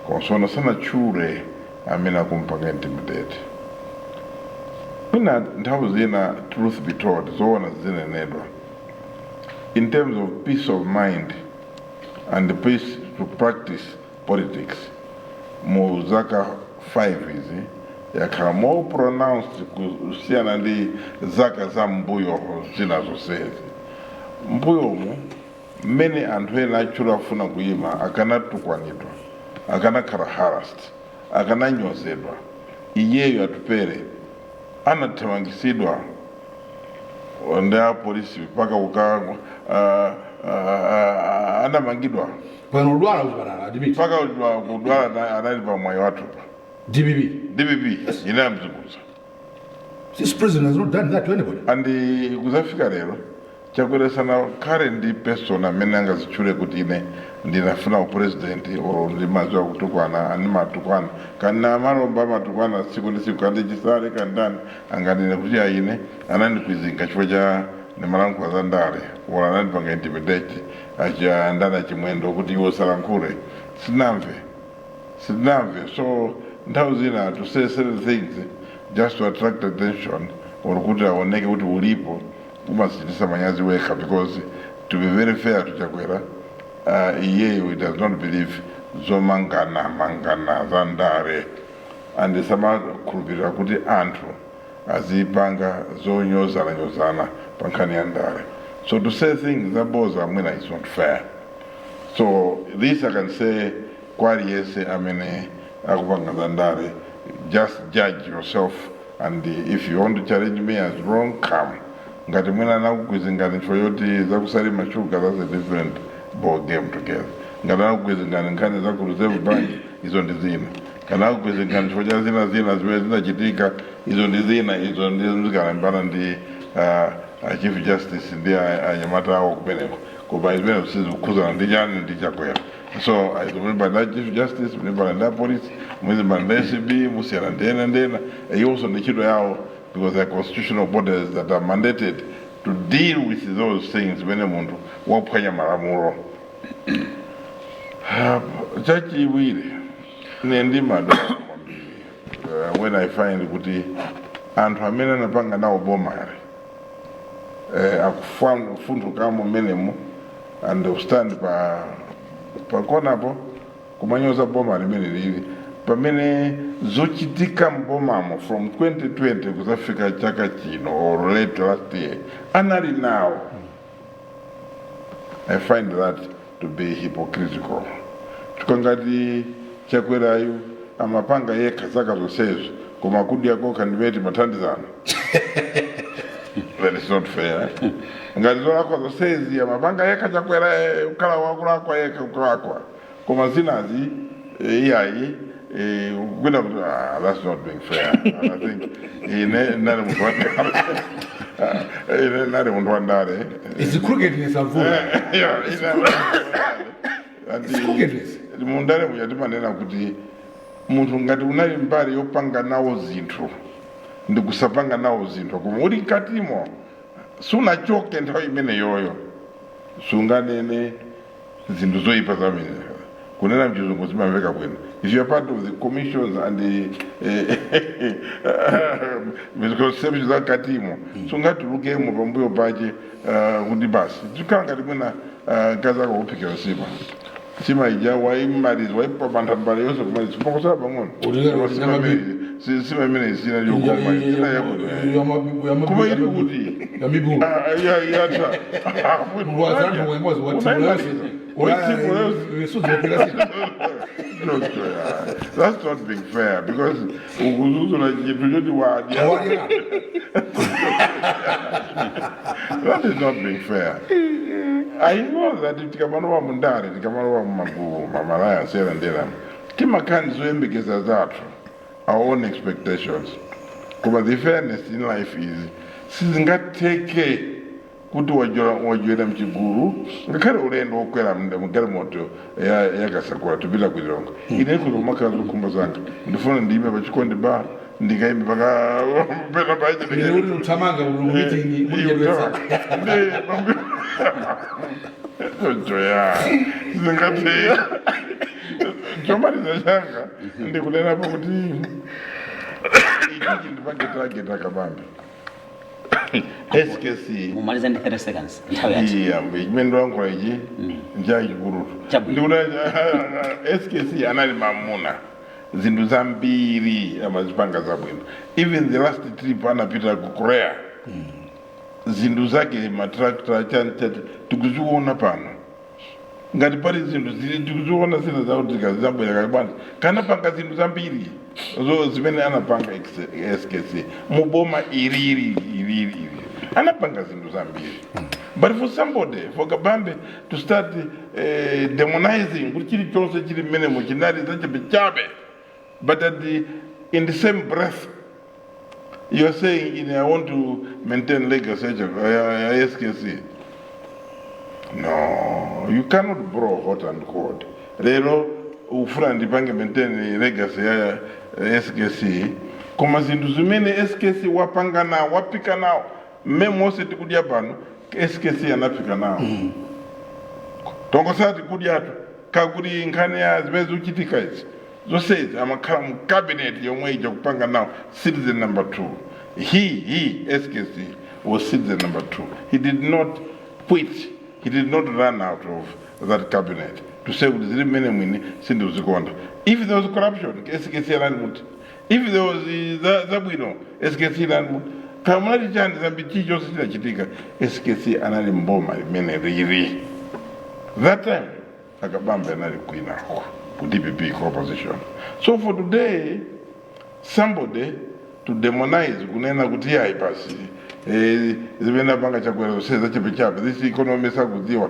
konsona sanatchule amene akumpanga intimidate. Mwina nthawi zina, truth be told, zoona zinenedwa, in terms of peace of mind and the peace to practice politics, mu zaka 5 izi yakhala more pronounced kusiyana ndi zaka za mbuyo zina zonsezi. Mbuyomu mmene anthu ena atchula afuna kuyima akanatukwanidwa, akanakhala harassed, akananyozedwa. Iyeyo Atupele anathamangisidwa ndi apolisi mpaka kuka anamangidwa. Pano udwala kuchipatala, admit. Mpaka kudwala anali pa mwayi wathupa. DPP. DPP inayamzunguza. This president has not done that to anybody. And kuzafika lero, Chakwera sanakhale ndi person amene angazitchule kuti ine ndinafuna upresident or ndimadziwa kutukwana, andimatukwana kana amalomba amatukwana tsiku ndi tsiku, kandi Chisale kandani anganene kuti aine anandikwizinga chifukwa cha ndimalankhula za ndale or anandipanga intimidate acha ndani achimwendo kuti iwo salankhule. Sinamve, sinamve. So nthawi zina to say certain things just to attract attention or kuti aoneke kuti ulipo, umasichitisa manyazi wekha, because to be very fair to Chakwera, iyeyo he does not believe zomangana mangana za ndale and samakhulupirira kuti anthu azipanga zonyozana nyozana pa nkhani ya ndale. So to say things zaboza mwina is not fair. So this I can say kwa aliyense amene akupanga za ndale, just judge yourself, and if you want to challenge me as wrong, come. Ngati mwina anakukwizingani chifukwa choti zakusalima sugar, that's a different ball game together. Ngati anakukwizingani nkhani za ku Reserve Bank, izo ndi zina. Kana akukwizingani chifukwa cha zina zina zimene zinachitika, izo ndi zina. Izo ndi zikalembana ndi Chief Justice ndi anyamata awo kumeneko, koma zimene sizikukhuzana ndi chani, ndi Chakwera. So mulimbana ndi Chief Justice, mulimbana ndi apolisi, mulimbana ndi ACB, musiyana ndi ena ndi ena. Iwonso ndi ntchito yawo, because there are constitutional bodies that are mandated to deal with those things zimene munthu waphwanya malamulo. Chachiwiri, ine ndimadwala kwambiri when I find kuti anthu amene anapanga nawo bomali akufunthukamo mmenemo and stand pa pakonapo kumanyoza boma limene lili, pamene zochitika mbomamo from 2020 kuzafika chaka chino or late last year anali nawo. I find that to be hypocritical. Chikangati Chakwerayu amapanga yekha zaka zonsezo, koma kudya kokha ndimene timathandizana, that is not fair. Ngati zolakwa zonsezi amapanga yekha Chakwera, kukhala wakulakwa yekha, kukulakwa, koma zinazi iyayi. Kwina kuti, ah, that's not being fair. And I think ine nali munthu wandale, ine nali munthu wandale. It's crookedness, amvula. Yeah, ine nali munthu wandale. It's crookedness. Mundale muja timanena kuti munthu ngati unali mbali yopanga nawo zinthu ndikusapanga nawo zinthu, koma uli mkatimo, sunachoke nthawi imene yoyo, sunganene zinthu zoyipa zamene. Kunena mchizungu zimamveka bwino: if you are part of the commissions and the misconceptions zakatimo, sungatulukemo pambuyo pache kuti basi tikhala ngati mwina mkazi ako kuphikira nsima, nsima ija waimaliza, waipapantha mbale yonse kumaliza, pangosala pang'ono. Nsima imene isina yokoma, isina yabwino, koma ili kuti Yamibulu. Yatha. Suzophika sina. No, that's not being fair, because ukuzuzula chinthu choti wadya. Wadya. That is not being fair. I know that tikamalowa mundale, tikamalowa mumagulu, ma alliance ena ndi ena, timakhala ndi zoyembekeza zathu, our own expectations, koma the fairness in life is sizingatheke kuti wajoera mchigulu, ngakhale ulendo wokwera mgalimoto yakasakula tupita ku Lilongwe, ine kuti kumakhala zokhumba zanga, ndifuna ndiyime pachikondi ba, ndikayime paka pena pache. Ine kuti uthamanga uli meeting mulichedwetsa. Joya zingatheka. Chomaliza changa ndikunenapo kuti ichichi ndipange target Akabambe, SKC. Mumaliza ndi 30 seconds, nthawi yathu. Iya, chimene ndilankhula ichi nchachikulutu. Chabwino. Ndikuti SKC anali mamuna, zinthu zambiri amazipanga zabwino. Even the last trip anapita ku Korea, zinthu zake, ma tractor, chani, tikuziona pano. Ngati pali zinthu zili tikuziona zina zakuti zabwera kale bwanji, kanapanga zinthu zambiri zo zimene anapanga SKC muboma ilili ilili ili anapanga zinthu zambiri. But for somebody, for Kabambe to start demonizing kuti chilichonse chili mmenemo chinali zachabechabe, but in the same breath you are saying, "I want to maintain legacy ya SKC." No, you cannot blow hot and cold. Lero ufuna ndipange maintain legacy ya SKC, koma zinthu zimene SKC wapanga nawo, wapika nawo, mmene tikudya pano, SKC anapika nawo. Tongosati kudyatu kakuti nkhani ya zimene zikuchitika izi zonsezi, amakhala mu cabinet yomwe ija kupanga nawo, citizen number two. He SKC was citizen number two. He did not quit, he did not run out of that cabinet to say kuti zili mmene mwini sindikuzikonda. If there was corruption, SKC anali muti? If there was zabwino, SKC anali muti? Kamunati chani zambi, chilichonse chinachitika, SKC anali mboma limene lili. That time Akabambe anali kwinako ku DPP, ku opposition. So for today somebody to demonize, kunena kuti yayi basi, zimene apanga Chakwera zonse zachabechabe, this economy sakudziwa,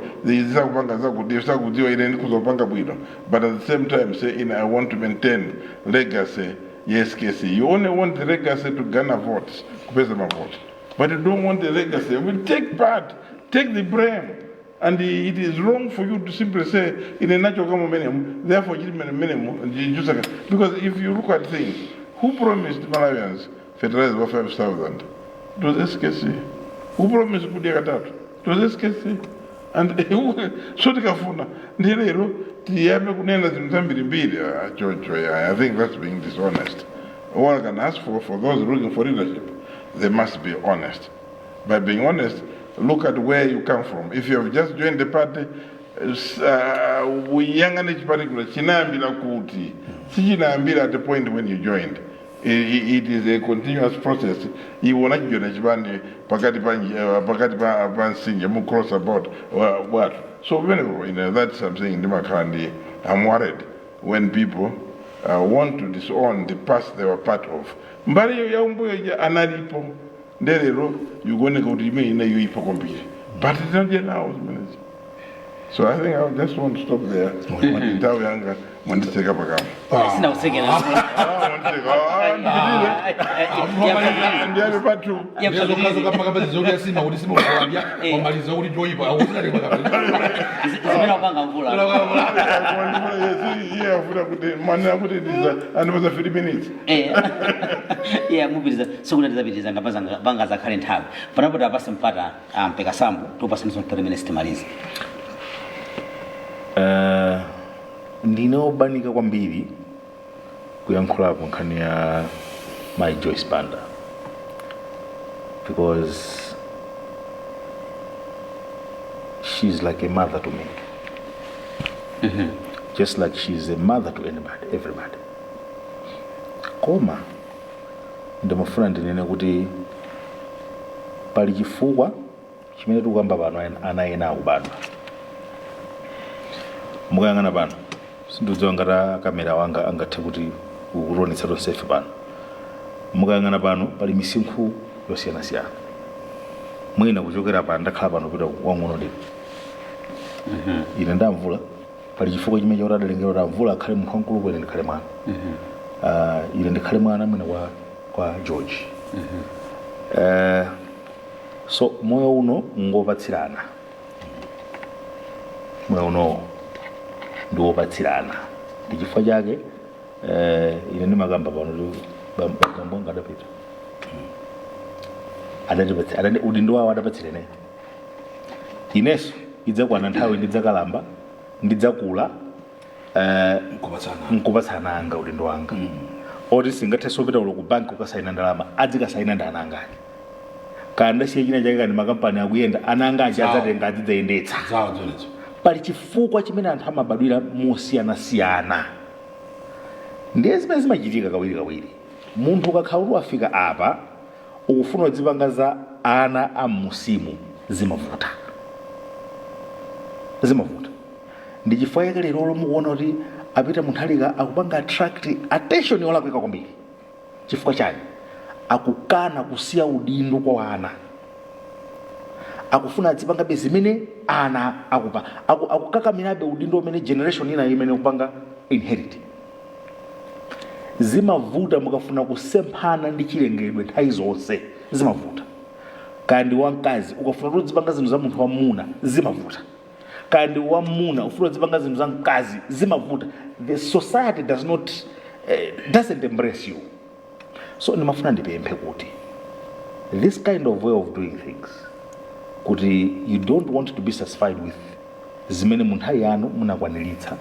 zakupanga zakudziwa, sakudziwa, ine ndikuzopanga bwino, but at the same time say, "Ine I want to maintain legacy ya SKC." You only want the legacy to garner votes, kupeza mavoti, but you don't want the legacy will take part, take the blame. And it is wrong for you to simply say, ine nachoka mumenemu, therefore chili menemu njusaka. Because if you look at things, who promised Malawians fertilizer wa 5000? It was SKC. Who promised kudya katatu? It was SKC. And so tikafuna ndiye lero tiyambe kunena zinthu zambirimbiri, ah, chocho, yeah, I think that's being dishonest. All I can ask for those looking for leadership, they must be honest. By being honest, look at where you come from. If you have just joined the party, uyang'ane chipati chinayambira kuti, sichinayambira at the point when you joined. It is a continuous process. Iwe unachijoina chipani pakati pa pakati pa mtsinje, mu cross about bwato. So pamenepo, that's something ndimakhala ndi, I'm worried when people want to disown the past they were part of. Mbali iyo yaumbuyo ija analipo, ndelero ikuoneka kuti imene inayo ipo kwambiri, but tinadya nawo zimenezi. So I think I just want to stop there. Nthawi yanga mwanditseka pakamwa. Sinakusekera. Ah, mwanditseka. Ah, ndipitire. Ndiyambe patu. Zokasima kuti simukuwabya wamaliza kuti choyipa akusinali. Zimene wapanga mvula. Iye afuna kuti mwana kuti ndiza andipasa 3 minutes. Yeah, mupitiriza sikuti tizapitiriza ngapanga zakhale nthawi panapo tapase mpata mpeka sambu tupase 30 minutes timalize. Ndine obanika kwambiri kuyankhulapo nkhani ya my Joyce Banda because she's like a mother to me, just like she's a mother to anybody, everybody. Koma ndimafuna ndinene kuti pali chifukwa chimene tikukamba pano. Ana ena akubadwa, mukayang'ana pano, sindidziwa ngati kamera wanga angathe kuti kutionetsa tonsefe pano. Mukayang'ana pano pali misinkhu yosiyanasiyana. Mwina kuchokera pano ndakhala pano pita wang'ono ndine ine ndamvula. Pali chifukwa chimene chakuti adalengera kuti amvula akhale munthu wamkulu, kwene ndikhale mwana. Ine ndikhale mwana mwina kwa George. So moyo uno ngopatsirana, moyo uno ndi wopatsirana. Ndi chifukwa chake ine ndimakamba pano kuti bambo anga adapita, udindo wawo adapatsira ineyo. Inenso idzakwana nthawi ndidzakalamba, ndidzakula, Nkupatsana. Nkupatsana anga udindo wanga oti singathenso kupita ulo ku banki kukasaina ndalama, adzikasaina ndi ana angake. Kaya ndasiye china chake kani, makampani akuyenda, ana anga aja adzatenga, azidzayendetsa. Zawo zonezo. Pali chifukwa chimene anthu amabadwira mosiyanasiyana. Ndiye zimene zimachitika kawirikawiri, munthu ukakhala kuti wafika apa, ukufuna udzipanga za ana a mmusimu, zimavuta, zimavuta. Ndi chifukwa chake lero mukuona kuti a Peter Mutharika akupanga attract attention yolakwika kwambiri. Chifukwa chani? Akukana kusiya udindo kwa ana, akufuna adzipangabe zimene ana akupa, akukakamirabe udindo umene generation ina imene kupanga inherit. Zimavuta mukafuna kusemphana ndi chilengedwe, nthawi zonse zimavuta. Kaya ndi wamkazi, ukafuna kuti udzipanga zinthu za munthu wamuna, zimavuta. Kaya ndi wamuna, ufuna udzipanga zinthu za mkazi, zimavuta. The society does not doesn't embrace you. So ndimafuna ndipemphe kuti this kind of way of doing things, kuti you don't want to be satisfied with zimene mu nthawi yanu munakwaniritsa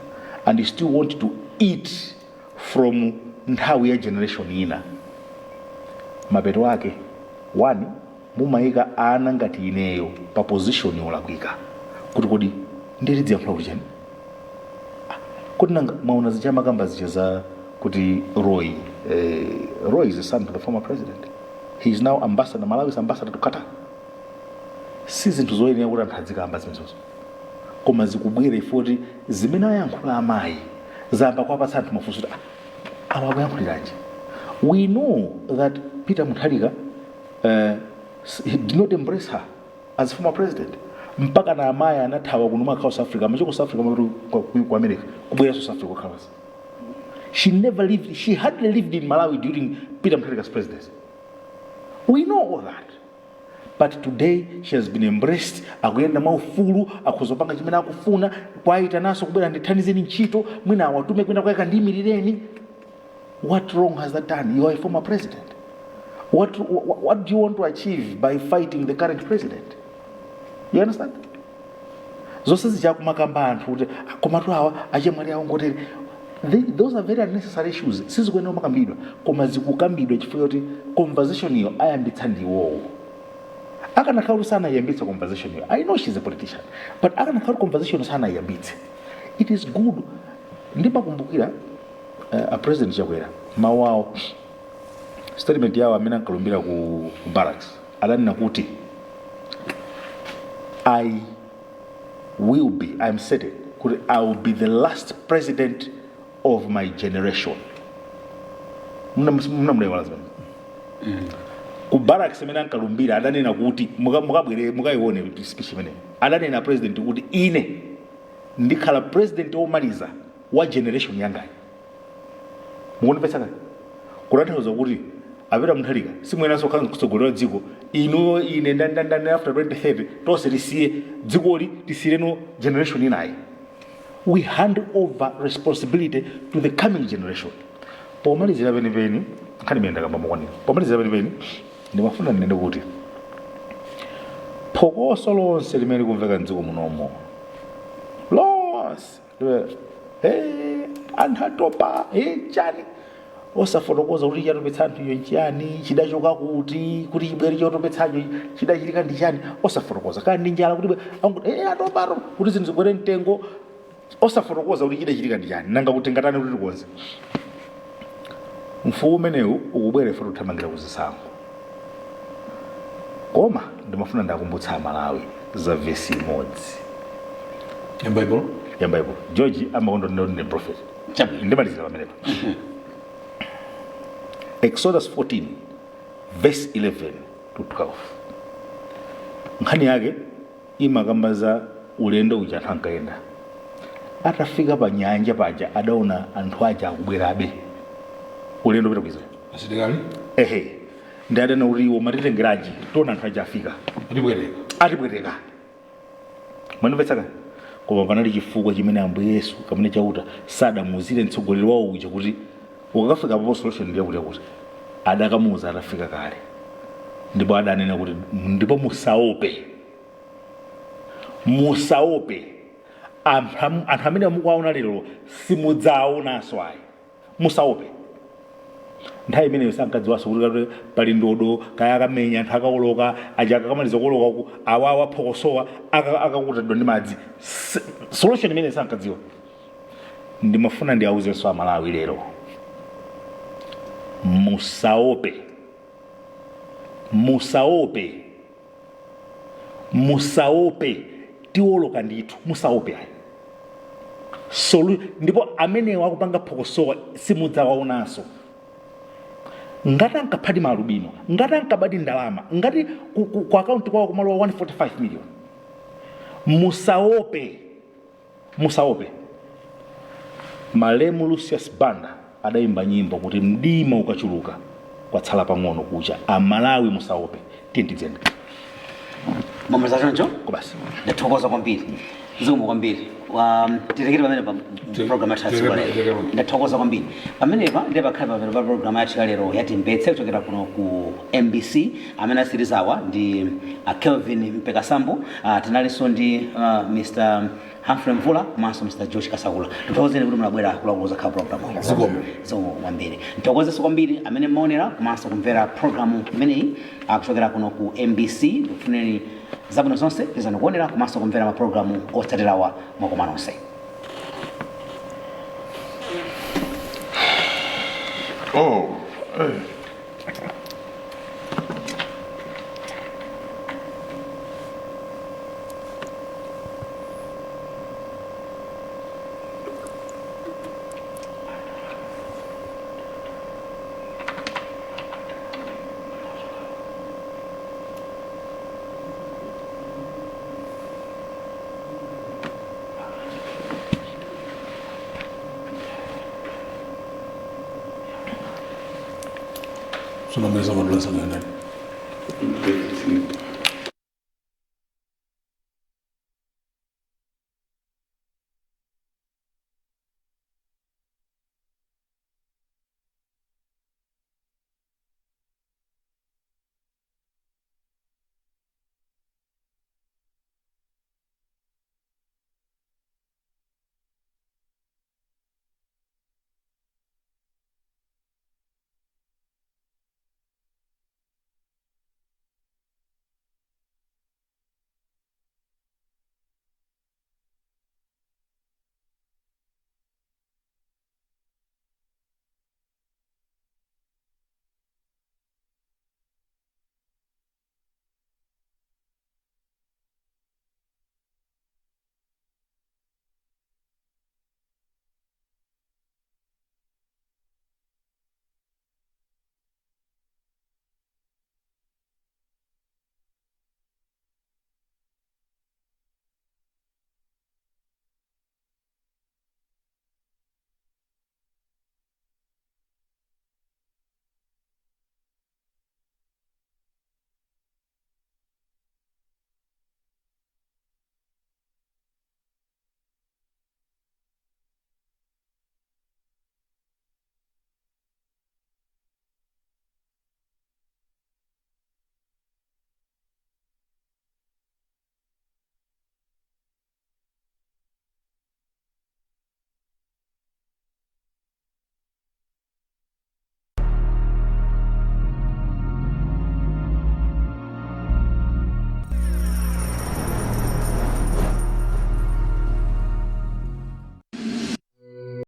and you still want to eat from nthawi ya generation ina, mapeto ake one, mumayika ana ngati ineyo pa position yolakwika kuti kodi ndilidziyankhula kuti chani? Ah, kuti nanga mwaona zija makamba zija za kuti Roy, Roy is the son to the former president. He is now ambassador, Malawi's ambassador to Qatar. Si zinthu zoyenera kuti anthu adzikamba zimenezozo, koma zikubwera ifoti zimene ayankhula amayi zamba kuwapatsa anthu mafunso kuti, "Ah, awa akuyankhuliranji?" We know that Peter Mutharika, he did not embrace her as former president, mpaka na amayi anathawa kuno mwakhala South Africa, amachoko South Africa, amapita ku America, kubwera South Africa kukhala. She never lived, she hardly lived in Malawi during Peter Mutharika's presidency. We know all that, but today she has been embraced, akuyenda mwaufulu, akuzopanga chimene akufuna, kwayitananso kubwera, "Ndithandizeni ntchito," mwina awatume kwina kwayika, "Ndiyimirireni." What wrong has that done? You are a former president. What do you want to achieve by fighting the current president? You understand? Zonse zichakumakamba anthu kuti, "Ah, komatu awa achemwali awo ngotere." Those are very unnecessary issues, sizikuyenera kumakambidwa, koma zikukambidwa chifukwa choti conversation iyo ayambitsa ndiwowo. Akanakhala kuti sanayambitse conversation iyo, I know she's a politician, but akanakhala kuti conversation sanayambitse, it is good. Ndimakumbukira a President Chakwera, mawu awo, statement yawo amene ankalumbira ku barracks, adanena kuti, "I will be, I'm certain kuti I will be the last president of my generation." Munamulewa zimene ku barracks imene ankalumbira, adanena kuti mukabwere mukayione speech imeneyo, adanena president kuti ine Ndikhala president womaliza wa generation yangayi. Mukundipetsa kale? Kutanthauza kuti a Peter Mutharika simwenaso kukhala mtsogoleri wa dziko, inuyo, ine, ndandandani. After 2030 tonse tisiye dzikoli, tisiyireno generation inayi. We hand over responsibility to the coming generation. Pomalizira penipeni, nkhani imene ndakamba mokwanira, pomalizira penipeni ndimafuna ndinene kuti phokoso lonse limene likumveka mdziko munomo lonse, hey, anthu atopa, hey, chani, osafotokoza kuti chatopetsa anthu iyo nchiyani, chidachoka kuti, kuti chibwere chotopetsacho chidachitika ndi chani, osafotokoza kaya ndi njala, kuti hey, atopa, atopa, kuti zinthu zikwere mtengo, osafotokoza kuti chidachitika ndi chani, nanga kuti ngatani kuti tikonze. Mfuwu umenewu ukubwera ife tikuthamangira kuzisankho, koma ndimafuna ndakumbutsa Amalawi za vesi imodzi ya Bible. Ya Bible. George amakonda kuti ndi prophet. Chabwino. Ndimalizira pamenepa. Exodus 14 verse 11 to 12. Nkhani yake imakamba za ulendo uja anthu ankayenda. Atafika pa nyanja paja, adaona anthu aja akubwerabe ulendo upita ku Israel. Asilikali. Ehe, ndi adana kuti, "Iwo matitengeranji? Tiona anthu aja afika." Atibwereka. Atibwereka. Mwandimvetsaka? Koma panali chifukwa chimene Ambuye Yesu kamene Chauta sadamuuzire mtsogoleri wawo uja kuti ukakafika papo solution ndiye kuti adakamuuza atafika kale. Ndipo adanena kuti, "Ndipo musaope, musaope. Anthu amene mukuwaona lero simudzawaonanso ayi. Musaope." Nthawi imeneyo sankadziwanso kuti kati pali ndodo, kaya akamenya anthu akawoloka aja, akakamaliza kuwoloka uku awawa phokosowa akakutadwa ndi madzi. Solution imene sankadziwa. Ndimafuna ndiauzenso Amalawi lero, musaope, musaope, musaope. Tiwoloka ndithu, musaope ayi. Ndipo amenewo akupanga phokosowa simudzawaonanso. Ngati ankaphadi maalubino, ngati ankabadi ndalama, ngati ku akaunti kwawo kumalowa 145 million, musaope, musaope. Malemu Lucius Banda adayimba nyimbo kuti mdima ukachuluka kwatsala pang'ono kucha. Amalawi, musaope, tiye tidzende. Mwamaliza choncho? Kobasi. Ndathokoza kwambiri, zikomo kwambiri. Tilekere pamene pa program yathu yatsiku lero. Tilekere. Ndathokoza kwambiri. Pamenepa ndiye pakhale pamene pa program yathu ya lero yatimvetse kuchokera kuno ku MBC. Amene asirizawa ndi Kelvin Mpekasambo. Tinalinso ndi Mr Humphrey Mvula komanso Mr George Kasakula. Tithokozeni kuti munabwera kulakuluza khala program. Zikomo. Zikomo kwambiri. Nthokozenso kwambiri amene mmaonera komanso kumvera programu imeneyi kuchokera kuno ku MBC. Ndikufunireni zabwino zonse. Pezani kuonera komanso kumvera mapulogalamu otsatirawa. Mwakoma nonse. Oh, eh. Sunamaliza madula sana ndani.